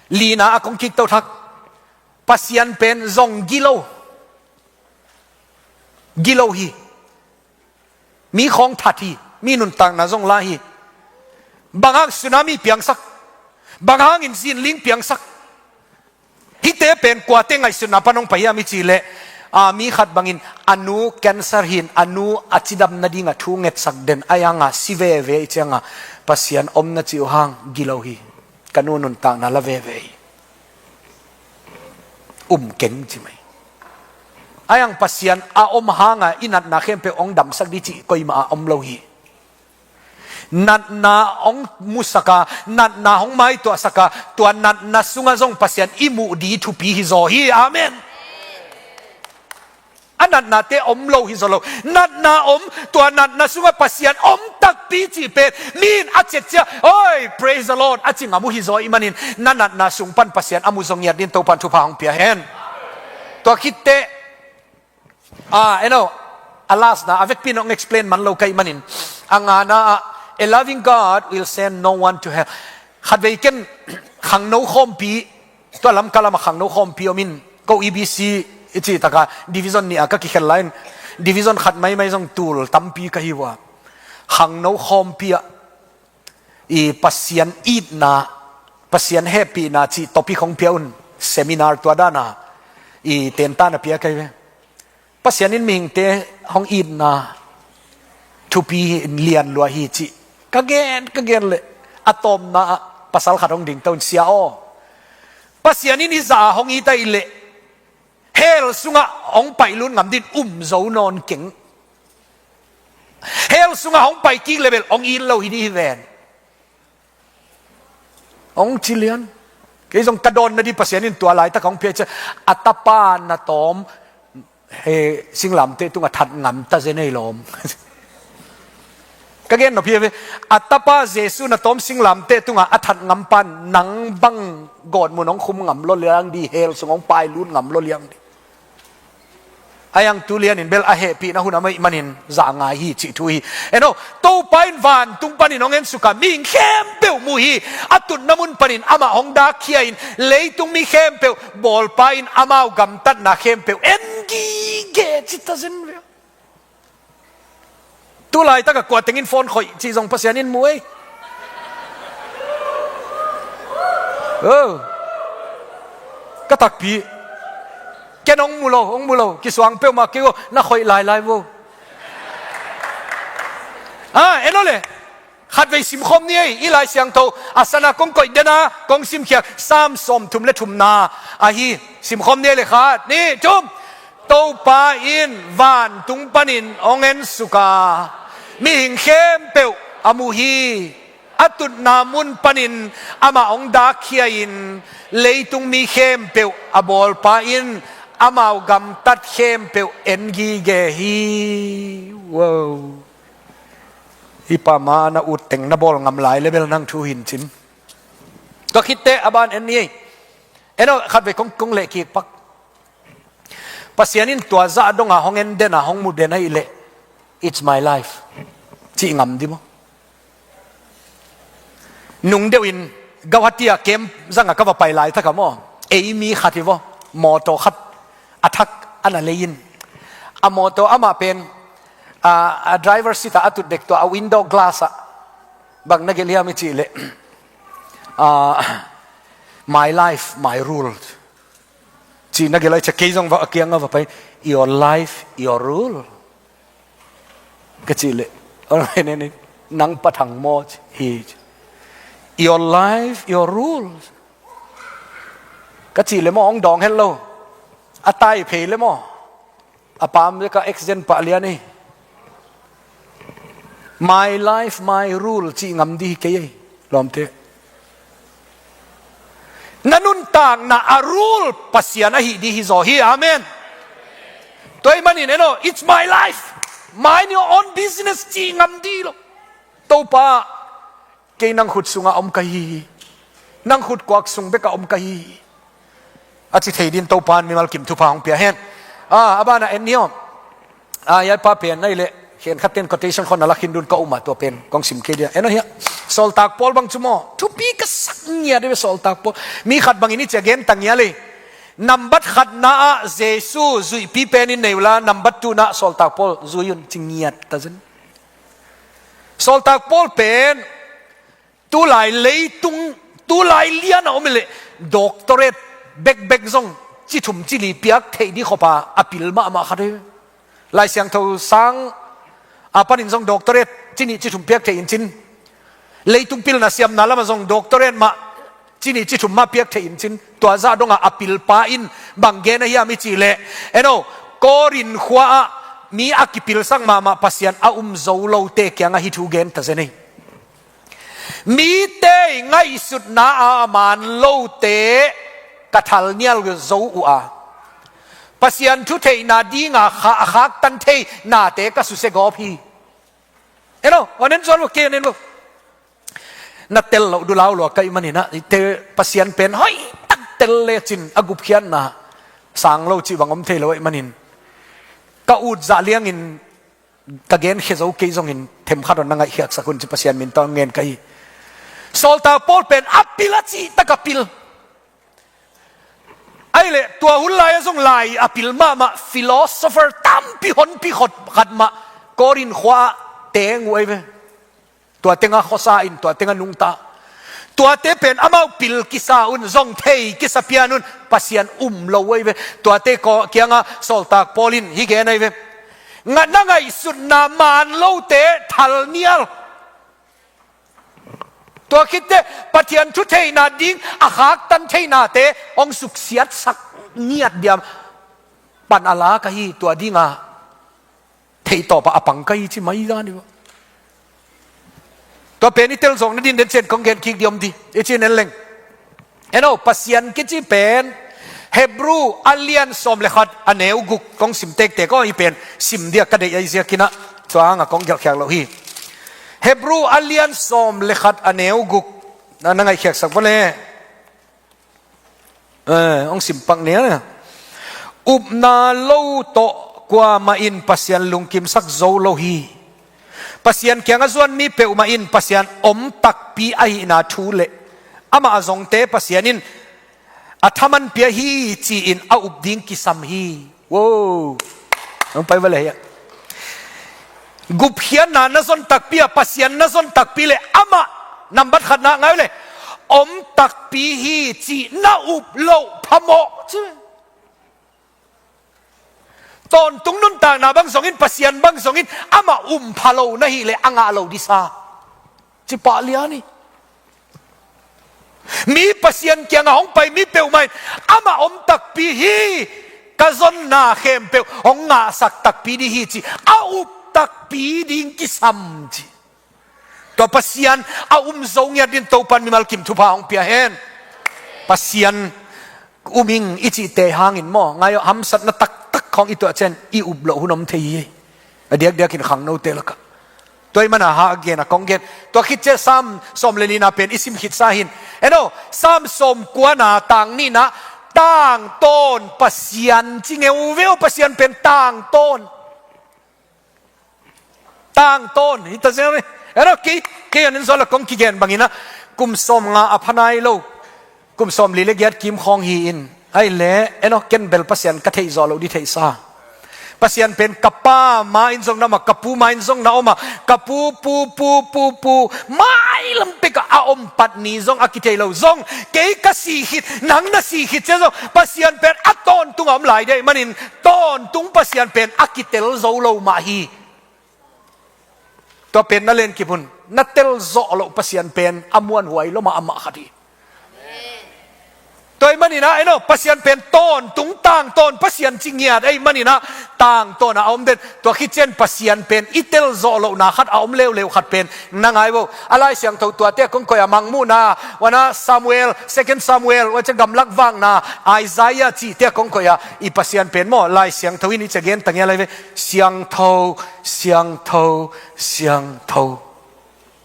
lina a kong kik to thak. Pasian pen zong gilo. Gilo hi. Mi khawng that hi. Mi nuntakna zong la hi. Bang hang tsunami piangsak? Bang hangin zinling piangsak? Hihte pen kuate ngaihsutna pan hong pai hiam i cih leh, a, mi khat bangin a nu cancer hi-in a nu a cidam nadinga thu ngetsak den a, a yanga si veve i cianga Pasian omna cih uh hang gilo hi. Ka nu nuntakna la veve hi. Um keng ci mai. A yang Pasian a om hanga i natna khempeuh hong damsak di cih koimah a om lo hi. Natna hong musaka, natna hong maituahsaka, tua natna sunga zong Pasian i muh di thupi hi zaw hi. Amen. A natnate om lo hi zaw lo. Natna om, tua natna sunga Pasian om takpi cih pen, mi in a ciatcia, oi, praise the Lord, a ci ngam uh hi zaw i manin, na natna sung pan Pasian a mu zaw ngiat din Topan thupha hong pia hen. Tua khitteh, ah, eno, a last na, a vekpi in hong explain man lo ka hih manin, a ngana ah, a loving God will send no one to hell. Khatvei ken, khangno khawmpi, tua Lamka lama khangno khawmpi om in, ko E B C i cih taka division nih a ka kikhel lai in, division khat maimai zong tul tampi ka hi uh a. Khangno khawmpi ah i Pasian itna, Pasian hehpihna cih topic hong pia un, seminar tua dana i tenta na pia ka hi ve. Pasian in mihingte hong itna thupi lian lua hi cih ka gen, ka gen leh a tawpna ah pasal khat hong dingto in, Sia aw, Pasian in i zah a hong it ahih leh hell sungah hong paihlut ngam din um zo nawn keng. Hell sungah hong pai kik le bel hong it lo hi di hi ven. Hong ci lian. Kei zong ka dawnna di Pasian in tua laitak hong pia ciah, a tapa na tawm, he, singlamteh tungah that ngam ta zen ei lawm. Ka gen nop hi ve. A tapa Jesu na tawm singlamteh tungah a that ngam pan nang bang gawtmun hong khum ngam lo liang di, hell sung hong pailut ngam lo liang di. A yang tu lianin bel a hehpihna hun a meih manin zah ngai hi cih thu hi. Eno, Topa in vantung panin hong ensuka mihing khempeuh mu hi. A tutna mun panin amah hong dakkhia in leitung mi khempeuh bawlpa in amau gamtatna khempeuh en gige ci ta zen ve. Tu laitaka kua tengin phone khoih cih zong Pasian in mu ei. Oh. Ka takpi. Ken hong mu lo, hong mu lo. Kisuang peuhmah kei uh, na khoih lailai vo. Ah, en aw le. Khatvei simkhawm ni ei, i Lai Siangtho a sana kong koih dena kong simkhiak Sam sawmthum le thumna ahi. Simkhawm ni ei le, khat, nih, thum. Topa in vantung panin hong ensuka mihing khempeuh a mu hi. A tutna mun panin amah hong dakkhia in leitung mi khempeuh a bawlpa in amau gamtat khempeuh en gige hi. Wow. Hi pa ma na ut teng na bawl ngam lai le bel nang thu hin cim. Tua khitteh a ban en ni ei. En aw, khatvei kong, kong leh kik pak. Pasian in tua zah donga hong en dena hong mu den ahih leh, it's my life, cih ngam di maw? Nung deuhin Guwahati a camp zanga ka va pai laitaka maw, ei mi khat hi vaw, mawtaw khat a thak a na lei in, a mawtaw amah pen, a, a driver seat ah a tut dek tua a window glass ah bang na gelh hiam i cih leh, a, my life, my rule. Cih na gelh a, i cia kei zong va a kiangah va pai, your life, your rule. Ka cih leh, all right, ne, ne. Nang pathang maw ci hi ci. Your life, your rules. Ka cih le maw, hong dawng het lo. A tai phei le maw. A pam le ka accident pah lian hi. My life, my rule cih ngam dih hi kei ei. Lawmte. Na nuntakna a rule Pasian ahi dih hi zaw hi. Amen. Tua ahih manin, eno, it's my life. Mind your own business cih ngam dih lo. Topa, kei nang khut sungah om ka hi hi. Nang khut kuak sung bekah om ka hi hi. A ci thei din Topa in mimal kim thupha hong pia hen. A, a banah en ni aw. A, hiai pa pen nai leh, khenkhat ten quotation khawng na la khin dun ka um a, tua pen kong sim kei dia. En aw hiah. Sawltak Paul bang cu maw. Thupi ka sak ngiat hi ve Sawltak Paul. Mi khat bangin i ci a gen ta ngial hi. Nambat khatna ah Jesu zuihpi pen in nei uh la, nambat tuhna Sawltak Paul zui un ci ngiat ta zen. Sawltak Paul pen, tulai leitung, tulai lian a om hi leh, doctorate bekbek zong, ci thum ci li piak theih dih khop a, a pil mahmah khat hi. Lai Siangtho sang a panin zong doctorate, ci nih ci thum piak theih in cin. Leitung pilna siamna lamah zong doctorate mah, ci nih ci thum mah piak theih in cin. Tua zah dongah a pilpa in bang gen a hiam i cih leh, eno, Korin khua ah mi a kipilsak mahmah Pasian a um zo lote kiangah hih thu gen ta zen hi. Mite ngaihsutna a man lote ka thalnial zo uh a, Pasian thutheihna dinga kha-, a khaktan thei nate ka susia gawp hi. Eno, aw nen zual uh kei, aw nen uh. Na tel loh dulau lua ka hih manin ah, ite Pasian pen hoih tak tel lecin a gupkhiatna sang lo cih bang om thei lo ahih manin, ka ut zah liangin ka genkhia zo kei zongin themkhat aw na ngaihkhiatsak un ci Pasian min tawh ngen ka hi. Sawltak Paul pen a pil a cih tak a pil. Ahih leh tua hun lai-ah zong lai a pil mahmah philosopher tampi honpi khat mah Korin khua ah teng uh ahi ve. Tua tengah khuasa in, tua tengah nungta. Tuate pen amau pil kisa un, zong thei kisa pian un, Pasian um lo uh ahi ve. Tuate kiangah Sawltak Paul in hih gen ahi ve. Ngat na ngaihsutna man lote thalnial. Tua khit teh Pathian thutheihna ding a khaktan theihnate hong suksiatsak ngiat diam pan a la ka hi, tua dinga theihtawp a pang ka hi ci mai zan hi uh. Tua pen i tel zawk nading den ciang kong gen kik dih om dih. I ci nen leng. Eno, Pasian kici pen Hebru a lian sawm le khat a neu guk kong sim tektek aw, i pen sim dia ka deih ahi ziakin ah tua hangah kong gelhkhiak loh hi. Hebru a lian sawm le khat a neu guk na, na ngaihkhiatsak vua le. Eh, hong sim pak nia. Upna lo tawh kuamah in Pasian lungkimsak zo lo hi. Pasian kiangah zuan mi peuhmah in Pasian om takpi ahihna thu le amah a zongte Pasian in a thaman pia hi ci-in a up ding kisam hi. Wow. Hong pai va le hiah. Gupkhiatna na zon takpi a, Pasian na zon takpi le amah nambat khatna ngai le om takpi hi cih na up loh phamawh ci. Tawntung nuntakna bang zongin, Pasian bang zongin amah um pha lo na hih leh a ngah lo disa. Ci pah lian hi. Mi Pasian kiangah hong pai mi peuhmah in amah om takpi hi, ka zonna khempeuh hong ngahsak takpi ding hi ci a up takpi ding kisam ci. Tua Pasian a um zo ngiat din Topan mimal kim thupha hong pia hen. Pasian um ing i cihte hangin maw, ngai aw, hamsatna taktak khawng i tuah ciang i up loh hun om thei hi. A diakdiakin khangnote lakah. Tua i mana ha a gen a kong gen. Tua khit ciang Sam sawm le lina pen i sim khitsa hin. Eno, Sam sawm kuana tang nihna, tangtawn Pasian ci ngeu veu, Pasian pen tangtawn. Tangtawn hi ta zel ni. Eno, kei, kei an in zaw la kong kigen bangin ah kum sawm nga a pha nai lo. Kum sawm li le giat kim khawng hi in. Ai le, eno, ken bel Pasian ka theih zawh loh di theihsa. Pasian pen ka pa ma in zong na om a, ka pu ma in zong na om a, ka pu, pu, pu, pu, pu, mailam pek a a om pat ni zong a kithei lo zong, kei ka sih khit, nang na sih khit ciang zong, Pasian pen a tawntung a om lai dih manin, tawntung Pasian pen a kitel zo lo mah hi. Tua pen na lenkip hun, na telzawh loh Pasian pen a muanhuai lua mah amah khat hi. Tua ahih manin ah, eno, Pasian pen tawntung tangtawn Pasian ci ngiat ahih manin ah, tangtawn a om den. Tua khit ciang Pasian pen i telzawh lohna khat a om leuleu khat pen na ngai vo. A Lai Siangtho tuate a kong koih a, Mangmuhna, One Samuel, Second Samuel, tua ciang Gamlak Vakna, Isaiah cihte a kong koih a, i Pasian pen maw, Lai Siangtho in i ci a gen ta ngial lai ve. Siangtho, siangtho, siangtho.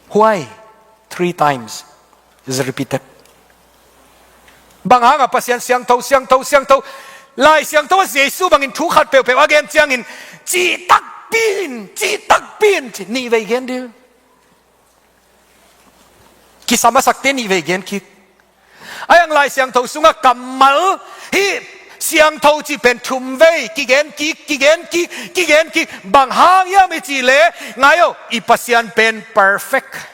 Why? Three times is repeated. Bang hanga Pasian siangtho, siangtho, siangtho? Lai Siangtho ah Jesu bangin thu khat peuhpeuh a gen ciangin, cih takpi in, cih takpi in, ci nih vei gen dih. Kisam a sakte nih vei gen kik. A yang Lai Siangtho sungah kammal hi, siangtho cih pen thum vei kigen kik, kigen kik, kigen kik. Bang hang hiam i cih leh, ngai o, i Pasian pen perfect.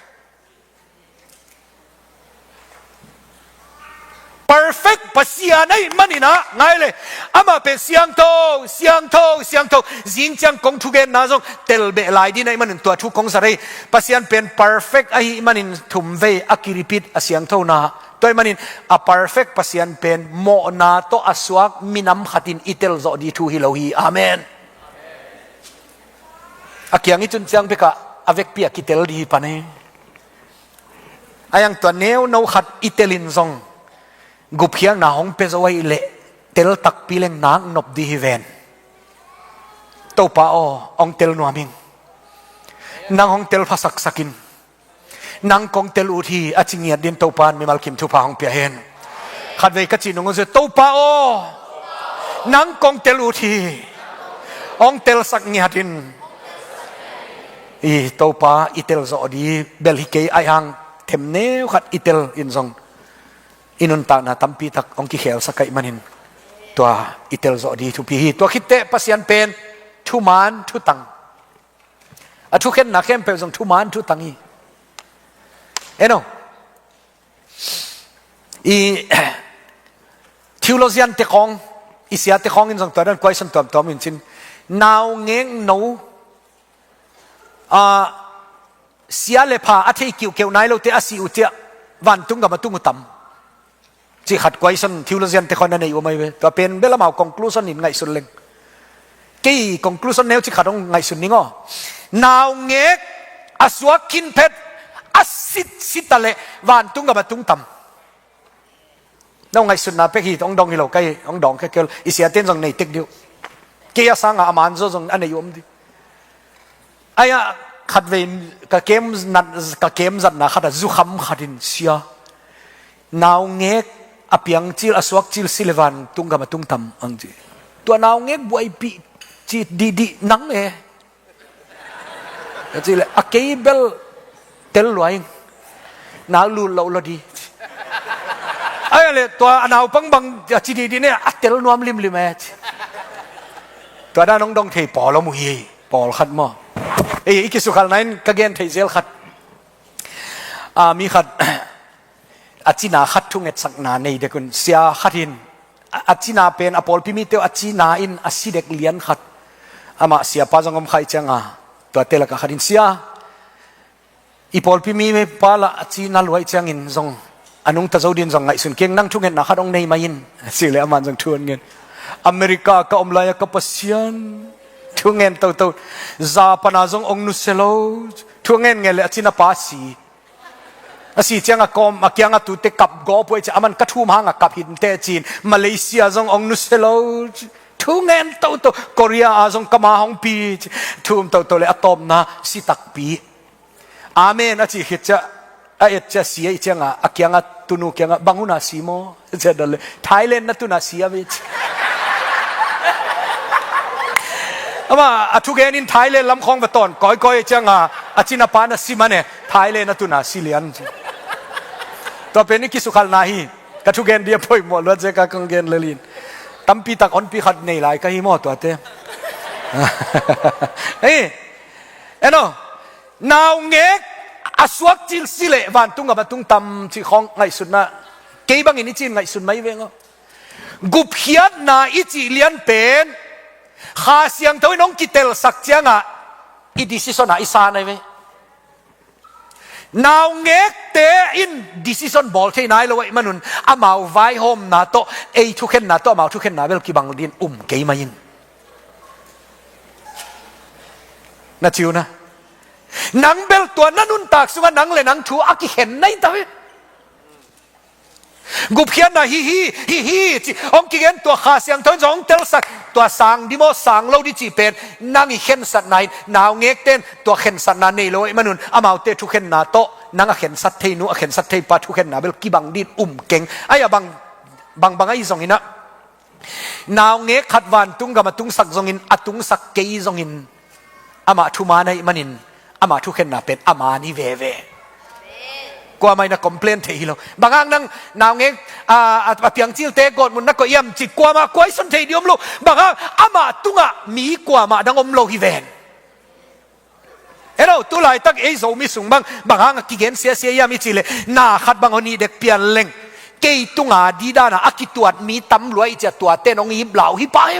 Perfect Pasian ahih manin ah, ngai le, amah pen siangtho, siangtho, siangtho. Zing ciang kong thugenna zong tel beh lai ding ahih manin tua thu kong zat ei. Pasian pen perfect ahih manin thum vei a ki-repeat a siangthona. Tua ahih manin a perfect Pasian pen mawhna tawh a suak minam khatin i telzawh ding thu hi lo hi. Amen. A kiang i cun ciang bekah a vekpi a kitel ding hi pan ei. A yang tua neuno khat i telin zong gupkhiatna hong pia zo ahih leh tel takpi leng nak nop ding hi ven. Topa aw, hong tel nuam ing. Nang hong tel pha saksak in. Nang kong tel ut hi, a ci ngiat ding Topa in mimal kim thupha hong pia hen. Khatvei ka cih nung uh zia, Topa aw, nang kong tel ut hi. Hong telsak ngiat in. I Topa i telzawh ding bel hi kei, a yang themneu khat i tel in zong i nuntakna tampi tak hong kikhelsak ahih manin tua i telzawh ding thupi hi. Tua khit teh Pasian pen thuman thutang. A thukhenna khempeuh zong thuman thutang hi. Eno, i theologian te khawng, i siate khawng in zong tua dan question tuamtuam in cin, naungek no, a, sia le pha a thei kiuhkeuh nai lote a si uh ciah vantung gam a tung uh tam? Cih khat question theologian te khawng na nei uh mai ve. Tua pen bel amau conclusion in ngaihsun leng. Kei conclusion neu cih khat hong ngaihsun ning aw. Naungek a suak khin phet a sit sit a leh vantung gam a tung tam? No ngaihsutna pek hi, hong dong hi lo, kei hong dong kei kei lo. I siate in zong nei tek dih uh. Kei a sanga a man zaw zong a nei uh om dih. Ai-ah khatvei ka kem nat, ka kem zatna khat ah zukham khat in, sia, naungek a piang cil, a suak cil si le vantung gam a tung tam, ang ci. Tua naungek buaipih ci dihdih nang e. Ka cih leh a kei bel tel lua ing. Nau lut loh lo dih. Ai-ah le tua a naupang bang a ci dihdih ne, a tel nuam limlim e ci. Tua dan hong dong thei pawl om uh hi, pawlkhat maw. Ei, i kisukhalna in ka gen theih zel khat. A, mi khat a cina khat thungetsakna nei dek un, sia khat in a, a cina pen a pawlpi mite uh a cina in a si dek lian khat. Amah siapa zong om kha ih cianga, tuate lakah khat in, sia, i pawlpi mi pa lah a cina lua ih ciangin zong a nungta zo din zong ngaihsun keng, nang thungetna khat hong nei mai in, a cih leh aman zong thu hong ngen. America ka om lai-ah ka Pasian, thungen toto. Japan ah zong hong nusia lo, thungen ngen leh a cina pa si. A si ciang a kawm a kiang a tute kap gawp uh ei ci, aman ka thum hang a kap hi inteh ci-in, Malaysia zong hong nusia lo, thungen toto. Korea ah zong ka ma hong pi ci, thum toto le a tawpna si takpi. Amen a cih khit ciah, a et ciah si ei cianga a kiang a tunu kiangah, bang huna si maw? Thailand na tuna si a ve ci. Amah a thugen in Thailand lam khawng va tawn kawikawi cianga a cina pa na si mane, Thailand na tuna si lian ci. Tua pen i kisukhalna hi. Ka thugen dih a poimawh luat zeka kong gen lel in. Tampi tak honpi khat nei lai ka hi maw tuate. Hei, eno, naungek a suak cil si leh vantung gam a tung tam cih khawng ngaihsutna. Kei bangin i cin ngaihsun mai veng aw. Gupkhiatna i cih lian pen Kha Siangtho in hong kitelsak ciangah i decision ah i sa nai ve. Naungekte in decision bawl thei nai lo ahih manun amau vaihawmna tawh, ei thukhenna tawh amau thukhenna bel kibang ding um kei mai in. Na ci un a, nang bel tua na nuntak sungah nang le nang thu a kikhen nai ta ve. Gupkhiatna hi hi, hi hi ci hong kigen, tua Kha Siangtho in zong hong telsak, tua sang ding maw sang lo ding cih pen nang i khensatna in, naungekte in tua khensatna nei lo ahih manun amaute thukhenna tawh nang a khensat thei nu, a khensat thei pa thukhenna bel kibang ding um keng. Ahih a bang, bang bang ahi zongin ah, naungek khat vantung gam a tungsak zongin a tungsak kei zongin, amah thuman ahih manin amah thukhenna pen a man hi veve. Kuamah in a complain thei hi lo. Bang hang nang naungek, a, a, a piangcilte gawtmun na koih hiam ci kuamah question thei ding om lo. Bang hang, amah tungah mi kuamah dang om lo hi ven. Hello, tu laitak ei Zomi sung bang, bang hang a kigen siasia hiam i cih leh, na khat bang hong nih dek pian leng, kei tunga ding dan a a kituat mi tam lua i cih a, tuate in hong ip lau hi pah hi.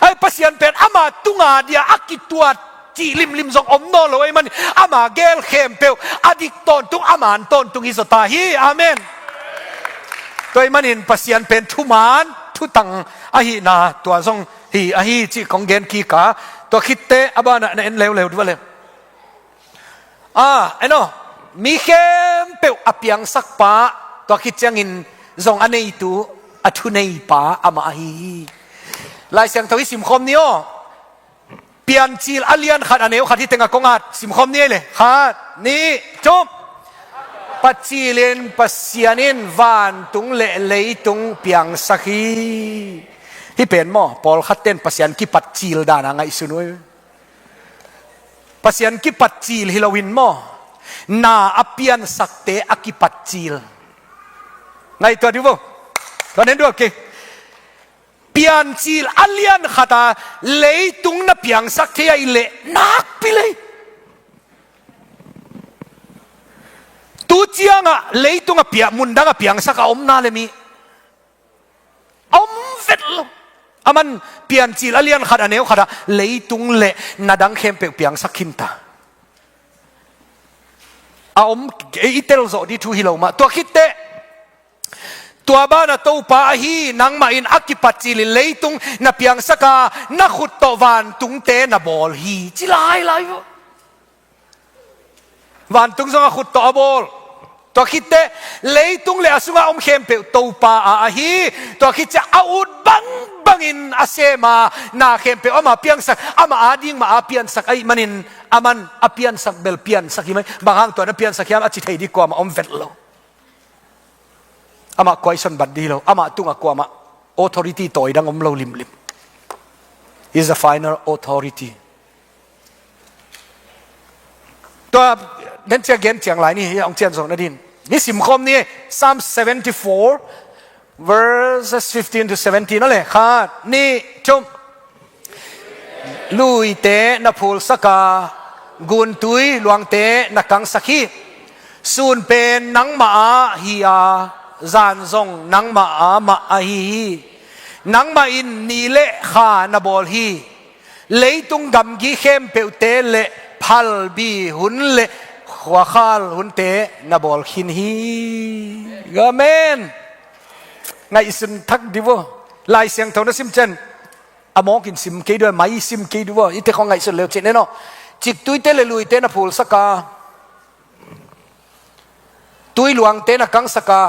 Ai, Pasian pen ama tunga ding a a kituat cih limlim zong om nawn lo ahih manin, ama gel khempeuh a dik tawntung, a man tawntung hi zaw ta hi. Amen. Tua ahih manin Pasian pen thuman, thutang ahihna tua zong hi ahi cih kong gen kik a, tua khit teh a banah na en leuleu dih va le. A, en aw, mi khempeuh a piangsak pa, tua khit ciangin zong a neitu, a thunei pa amah ahi hi. Lai Siangtho i simkhawm ni aw. Piancil a lian khat a neu khat, hih tengah kong at, simkhawm ni ei le. Khat, nih, thum. Patcil in, Pasian in vantung le leitung piangsak hi. Hih pen maw, pawlkhat ten Pasian kipatcil dan a ngaihsun uh hi. Pasian kipatcil hi loin maw, na a piansakte a kipatcil. Ngaihtuah dih vo. Tua nen duak kei. Piancil a lian khat a leitung na piangsak thei ahih leh nakpi lei. Tu ciangah leitung a pia, mundang a piangsak a om na le mi a om vet lo. Aman Piancil a lian khat a neu khat a leitung le na dang khempeuh piangsak khin ta. A om, i tel zawh dih thu hi lo mah. Tua khit teh, tua banah Topa ahi nangmah in a kipatcil in leitung na piangsak a, na khut tawh vantungte na bawl hi, ci lailai uh. Vantung zong a khut tawh a bawl. Tua khit teh, leitung le a sungah om khempeuh Topa a ahi. Tua khit ciang a ut bangbangin a sem a, na khempeuh ama piangsak, ama ading mah a piansak ahih manin, aman a piansak bel piansak hi mai. Bang hang tua na piansak hiam a ci thei dih kuamah om vet lo. Amah kuaison bat dih lo, amah tungah kuamah authority tawi dang om lo limlim. He's the final authority. Tua den ciang gen ciang lai ni, hong cian zawh nadin. Ni simkhawm ni, Psalm seventy-four, verses fifteen to seventeen, aw le, khat, nih, thum. Luite na phulsak a, guntui luangte na kangsak hi. Sun pen nangmah a hi a, zan zong nangmah a mah ahi hi. Nangmah in ni le kha na bawl hi. Leitung gamgi khempeuhte le phalbi hun le khuakhal hunte na bawl khin hi. Amen. Ngaihsun thak dih vo. Lai Siangtho na sim ciang a mawkin sim kei dih vo, mai sim kei dih vo. Ite khong ngaihsun leu cin en aw. Ciktuite le luite na phulsak a, tui luangte na kangsak a,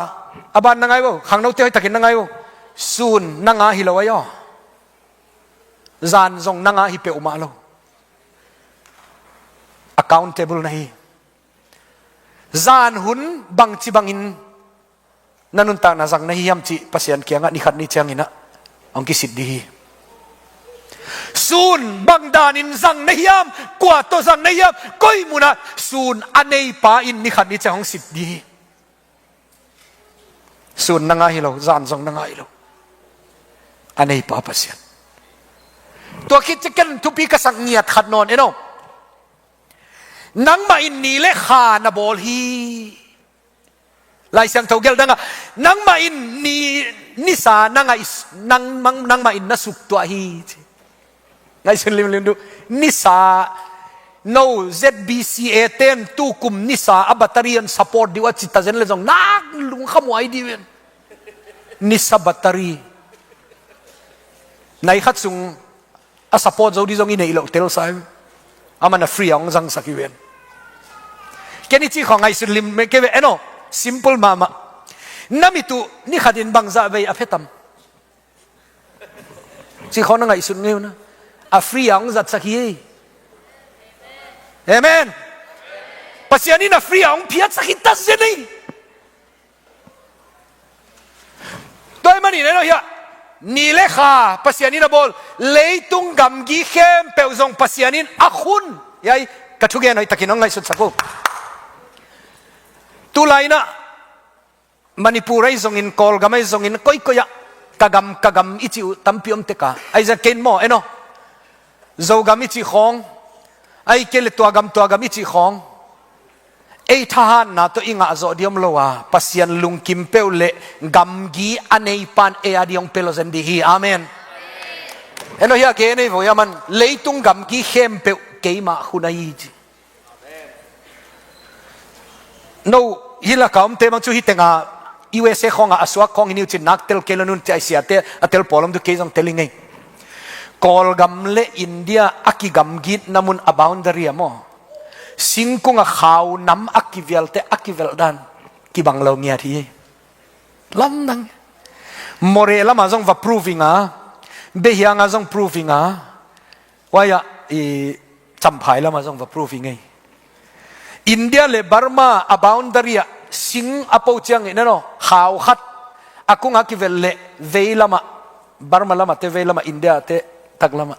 a ban na ngai vo, khangnote hoihtakin na ngai vo. Sun nang a hi lo ahi aw. Zan zong nang a hi peuhmah lo. Accountable na hi. Zan hun bangci bangin na nuntakna zang na hi hiam cih Pasian kiangah ni khat ni ciangin ah hong kisit dih hi. Sun bang danin zang na hiam, kua tawh zang na hiam, koi munah sun a neipa in ni khat ni ciang hong sit dih hi. Sun nang a hi lo, zan zong nang a hi lo. A neipa Pasian. Tua khit ciang ken thupi ka sak ngiat khat nawn en aw. Nangmah in ni le kha na bawl hi. Lai Siangtho gelh dangah, nangmah in ni, nisa na ngaih, nang, nang, nangmah in na suktuah hi, ci. Ngaihsun limlim duh. Nisa, No Z B C A ten tukum nisa a battery an support dih uh a ci ta zen le zong nak lungkham huai dih uh hen. Nisa battery. Nai khat sung a support zo dih zong i neih loh tel sa hi. Aman a free a hong zangsak hi uh hen. Ken i cih khawng ngaihsut lim kei ve, eno, simple mahmah. Na mit uh ni khatin bangzah vei a phetam. Cih khawng na ngaihsut ngei uh na. A free a hong zatsak hi. Amen. Pasian in a free a hong phiatsak hi ta zen hi. Tua ahih manin eno hiah, ni le kha Pasian in a bawl, leitung gamgi khempeuh zong Pasian in a khun. Hiai, ka thugen hoihtakin hong ngaihsutsak uh. Tulai in ah Manipur ahi zongin, Kawlgam ahi zongin, koikoi ah ka gam, ka gam i cih uh tampi om tek a. Ahi zongin ken maw, eno, Zogam i cih khawng, ahih kei leh tua gam, tua gam i cih khawng, ei thahatna tawh i ngah zawh ding om lo a, Pasian lungkim peuh le gamgi a neipa'n ei a ding hong pia lo zen ding hi. Amen. Eno hiah, kei nei vo hiah, aman leitung gamgi khempeuh keimah khun ahi ci. No, hih laka omte bang cu hih tenga U S A khawngah a suak khawng hi ni uh cin nak tel kei lo, nunci a siate a tel pawl om tu kei zong tel hi ngei. Kawlgam le India a kigamgitna mun a boundary ah maw, singkung a khau nam a kivialte a kivelh dan kibang lo ngiat hi. Lamdang. Moreh lamah zong va proving a, Behiang ah zong proving a, huai ah i Champhai lamah zong va proving ei. India le Burma a boundary ah sing a po ciangin eno, khau khat a kung a kivelh leh vei lamah, Burma lamah te vei lamah, India te tak lamah.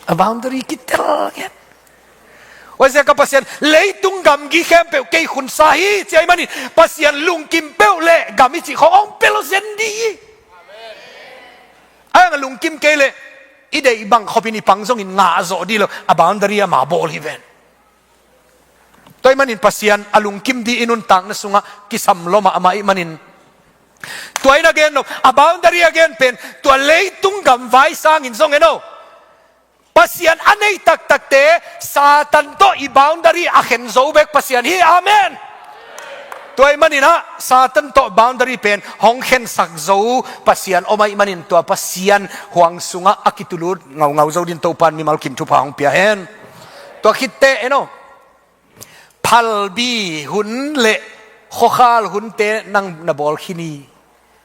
A boundary kitel ngiat. Huaiziak a Pasian, leitung gamgi khempeuh kei khun sa hi ci ahih manin, Pasian lungkim peuh le gam i cih khawng hong pia lo zen ding hi. Ahi hang a lungkim kei leh i deih bang khopin i pang zongin ngah zawh ding lo, a boundary ama bawl hi ven. Tua ahih manin Pasian a lungkim ding i nuntakna sungah kisam lua mahmah ahih manin, tua in a gen lo, a boundary a gen pen, tua leitung gamvai sangin zong eno, Pasian a nei taktakte Satan tawh i boundary a khen zo bek Pasian hi. Amen. Tua ahih manin ah Satan tawh boundary pen hong khensak zo Pasian om ahih manin, tua Pasian huang sungah a kitulut ngaungau zo dingin Topa'n mimal kim thupha hong pia hen. Tua khit teh eno, phalbi hun le khuakhal hunte nang na bawl khin hi.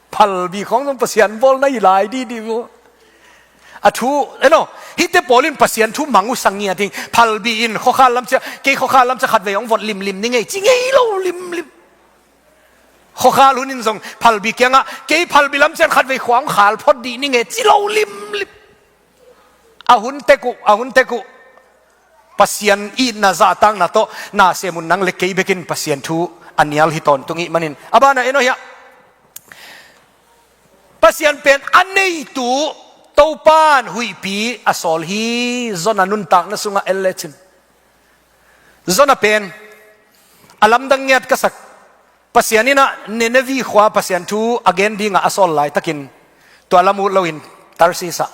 Phalbi khawng zong Pasian bawlna hi lai didi maw. A thu, eno, hihte pawl in Pasian thu mang uh sa ngiat hi. Phalbi in khuakhal lam ciang, kei khuakhal lam ciang khatvei hong vot limlim ni ngei ci ngei lo limlim. Khuakhal hun in zong phalbi kiangah, kei phalbi lam ciang khatvei khua hong khal phot dih ni ngei ci lo limlim. A hun tek uh, a hun tek uh, Pasian itna zahtakna tawh na sem un, nang le kei bekin Pasian thu a nial hi tawntung ahih manin. A banah eno hiah, Pasian pen a neitu Topa'n huihpi a sawl hi. Jonah nuntakna sungah en lecin, Jonah pen a lamdang ngiat ka sak. Pasian in ah Nineveh khua Pasian thu a gen dingah a sawl laitakin, tua lam ut loin Tarsis ah,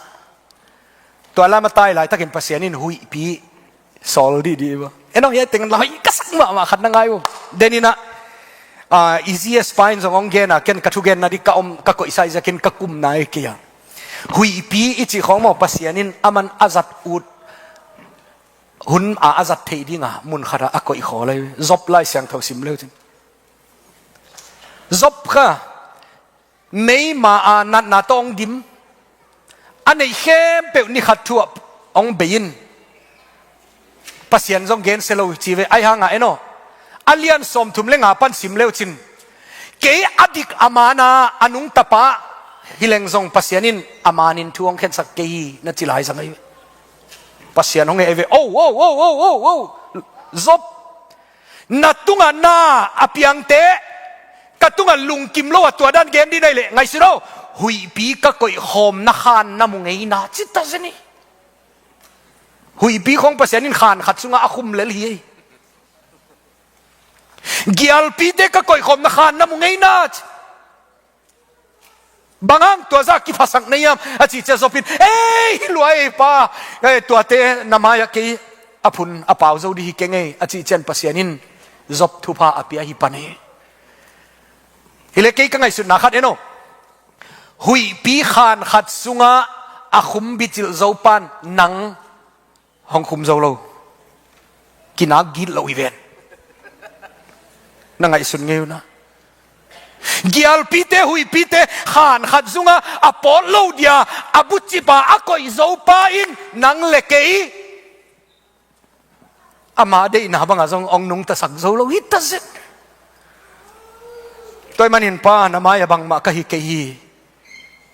tua lam a tai laitakin Pasian in huihpi sawl didi maw. Eno, hiai teng lah hoih ka sak mahmah khat na ngai uh. Den in ah, ah, i G S pa in zong hong gen a, ken ka thugenna ding ka om, ka koihsa ahih ziakin ka kum nai kei a. Huihpi i cih khawng maw, Pasian in aman a zat ut hun a, a zat theih dinga mun khat ah a koih khawm lai. Job Lai Siangtho sim le uh cin, Job kha meima a natna tawh hong dim, a neih khempeuh ni khat thu ah hong bei in, Pasian zong gensia lo ci ve. Ahi hang a eno, a lian sawmthum le nga pan sim le uh cin, kei a dik a man a, a nungta pa hi leng zong Pasian in a manin thu hong khensak kei hi, na ci lai zang ahi ve. Pasian hong ngen ve. O, o, o, o, o, o, Job, na tungah na a piangte, ka tungah lungkim lo a tua dan gen ding na hih leh, ngaihsun o, huihpi ka koih khawmna khan na mu ngei na ci ta zen hi. Huihpi khawng Pasian in khan khat sungah a khum lel hi ei. Gialpite ka koih khawmna khan na mu ngei na ci. Bang hang tua zah kiphasak na hiam a cih ciang Job in, ei, hi lua ei pa, ei, tuate na mai-ah kei a phun a pau zo dih hi keng ei, a cih ciang Pasian in Job thupha a pia hi pan hi. Hi leh kei ka ngaihsutna khat en aw. Huihpi khan khat sungah a khum bicilh zo pan nang hong khum zo lo. Kinak git lo hi ven. Na ngaihsun ngei uh na. Gialpite, huihpite khan khat sungah a pawt lo dia a bucip a a koih zo pa in nang le kei ama deihna bangah zong hong nungtasak zo lo hi ta zet. Tua ahih manin Pa, na mai-ah bangmah ka hi kei hi,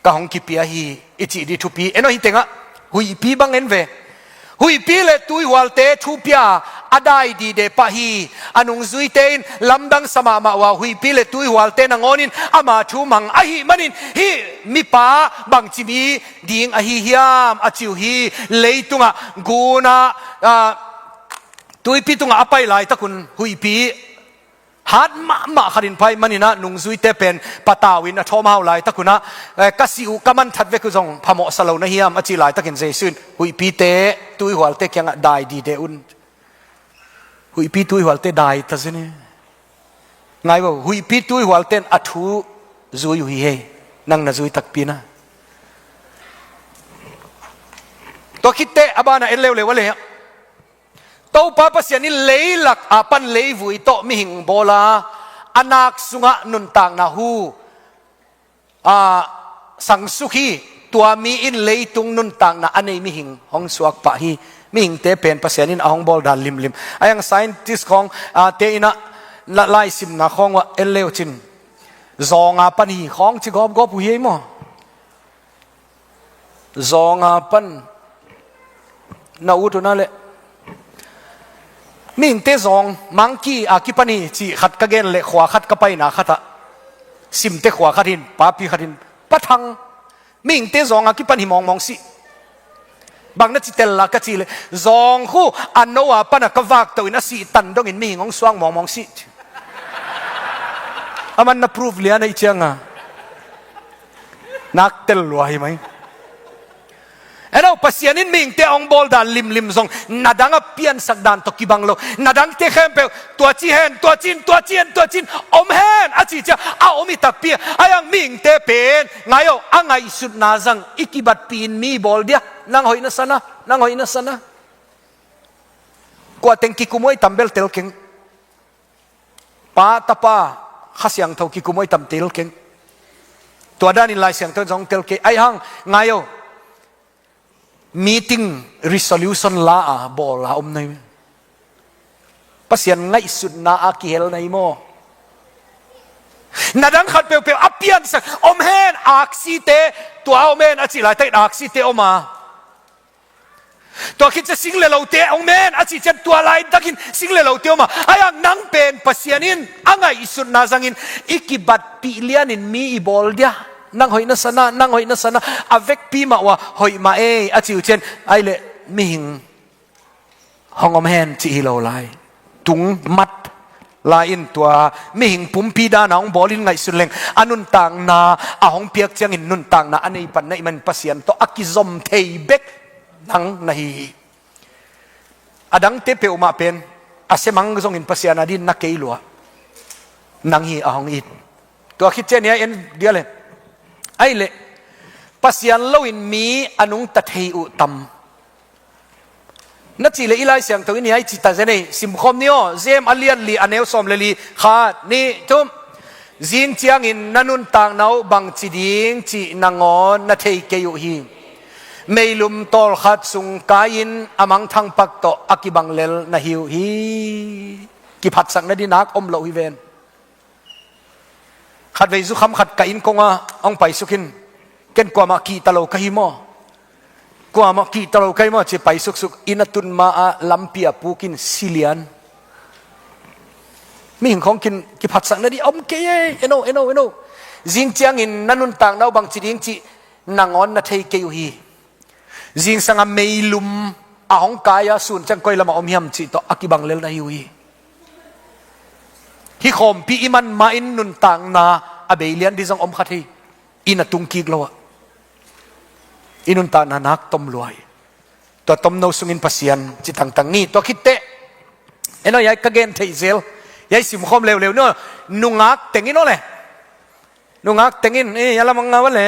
ka hong kipia hi, i cih dih thupi. En aw, hih tengah huihpi bang en ve. Huihpi le tuihualte thu pia a dai dide pah hi. A nungzuite in lamdang sa mahmah uh a, huihpi le tuihualte nangawn in ama thu mang ahih manin hih mipa bangci mi ding ahi hiam a ci uh hi. Leitungah gun ah, ah, tuipi tungah a pai laitak un huihpi hat mahmah khat in pai manin ah nungzuite pen patau in a thawm hau laitak un ah, eh, ka sih uh, ka man that vek uh zong phamawh sa lo na hiam a cih laitakin Jesu in huihpite tuihualte kiangah dai dide un. Huihpi tuihualte dai ta zen hi. Ngai vo, huihpi tuihualte in a thu zui uh hi hei. Nang na zui takpi na. Tua khit teh a banah en leuleu a leh, Topa Pasian in leilak a pan leivui tawh mihing bawl a, a nak sungah nuntakna hu, a, sangsuk hi. Tua mi in leitung nuntakna a nei mihing hong suak pah hi. Mihingte pen Pasian in a hong bawl dan limlim. Ahi hang scientist khawng, a, te in ah la-, laisimna khawng uh ah en le uh cin, zawng a pan hi khawng ci gawpgawp uh hi ei maw? Zawng a pan na ut uh na leh, mihingte zawng, monkey a kipan hi cih khat ka gen leh, khua khat ka paina khat ah, Simte khua khat hi in, papi khat hi in, Pa Thang, mihingte zawng a kipan hi mawngmawng sih. Bang na ci tel la ka cih leh, zawng khu a no a pan a ka vak to in a sih tan dongin mihing hong suak mawngmawng sih. A man na proof lian ahih ciang a nak tel lua hi mai. En aw, Pasian in mihingte a hong bawl dan limlim zong na dang a piansak dan tawh kibang lo. Na dangte khempeuh tua ci hen, tua ci in, tua ci hen, tua ci in om hen a cih ciang a om hi takpi. Ahi hang mihingte pen, ngai aw, a ngaihsutna zang i kibatpih in mi bawl dia. Nang hoih na sa na, nang hoih na sa na. Kua teng kikum uh ei, tam bel tel keng. Pa, Tapa, Kha Siangtho kikum uh ei, tam tel keng. Tua danin Lai Siangtho in zong tel kei. Ahi hang, ngai aw, meeting resolution la a bawl a om na hi. Pasian ngaihsutna a kihel na hi maw? Na dang khat peuhpeuh a piansak, om hen, aksite, tua om hen a cih laitakin aksite om a, tua khit ciang sing le lote om hen a cih ciang tua laitakin sing le lote om a, ahi hang nang pen Pasian in a ngaihsutna zangin i kibatpih lianin mi i bawl dia. Nang hoih na sa na, nang hoih na sa na, a vekpi mah uh a hoih mah ei a cih uh ciang, ahih leh mihing hong om hen cih hi lo lai. Tung mat lai in tua mihing pumpi dan a hong bawl in ngaihsun leng, a nuntakna a hong piak ciangin nuntakna a nei pan na hih manin Pasian tawh a kizom thei bek nang na hi hi. A dangte peuhmah pen a semang zongin Pasian a ding na kei lua. Nang hi a hong it. Tua khit ciang ni a en dia leh, ahih leh Pasian loin mi a nungta thei uh tam. Na cih leh i Lai Siangtho in hiai ci ta zen ei, simkhawm ni aw, James a lian li a neu sawm le li, khat, nih, thum. Zing ciangin na nuntakna uh bangci ding cih nangawn na thei kei uh hi. Meilum tawlkhat sung kai-in a mangthang pak tawh a kibang lel na hi uh hi. Kiphatsak na ding nak om lo hi ven. Khatvei zukham khat ka inn kongah hong paisuk in, ken kuamah kihta lo ka hi maw? Kuamah kihta lo ka hi maw ci paisuksuk, inn a tun ma ah lampi a puk in si lian. Mihing khawng kin kiphatsak na ding om kei ei, en aw, en aw, en aw. Zing ciangin na nuntakna uh bangci ding cih nangawn na thei kei uh hi. Zingsang a meilum a hong kai a, sun ciang koi lamah om hiam cih tawh a kibang lel na hi uh hi. Hih khawmpi i man ma-in nuntakna a bei lian ding zong om kha thei. Inn a tung kik lo ah i nuntakna nak tom lua hi. Tua tomno sungin Pasian ci tangtang ni. Tua khitteh, eno, hiai ka gen theih zel, hiai simkhawm leuleu ni aw. Nungak teng in aw le. Nungak teng in, eh, hiai lam ah nga va le.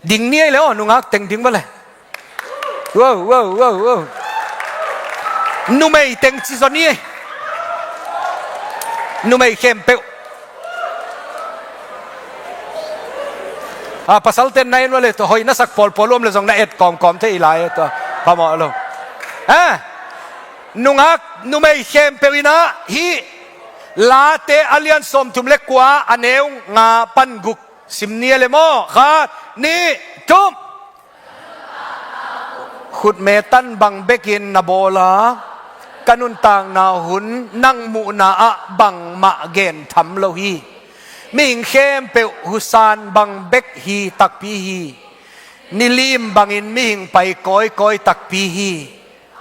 Ding ni ei le aw, nungak teng ding va le. Wow, wow, wow, wow. Numei teng ci zaw ni ei. Numei khempeuh. A, pasalte'n na en va le, tua hoih na sak pawlpawl uh om le zong na et kawmkawm thei lai, tua phamawh lo. Eh, nungak, numei khempeuh in ah hih Late a lian sawmthum le kua, a neu nga pan guk sim ni ei le maw. Khat, nih, thum. Khutme tan bang bekin na bawl a, ka nuntakna hun nang muhna ah bangmah gen tham lo hi. Mihing khempeuh husan bang bek hi takpi hi. Nilim bangin mihing pai kawikawi takpi hi.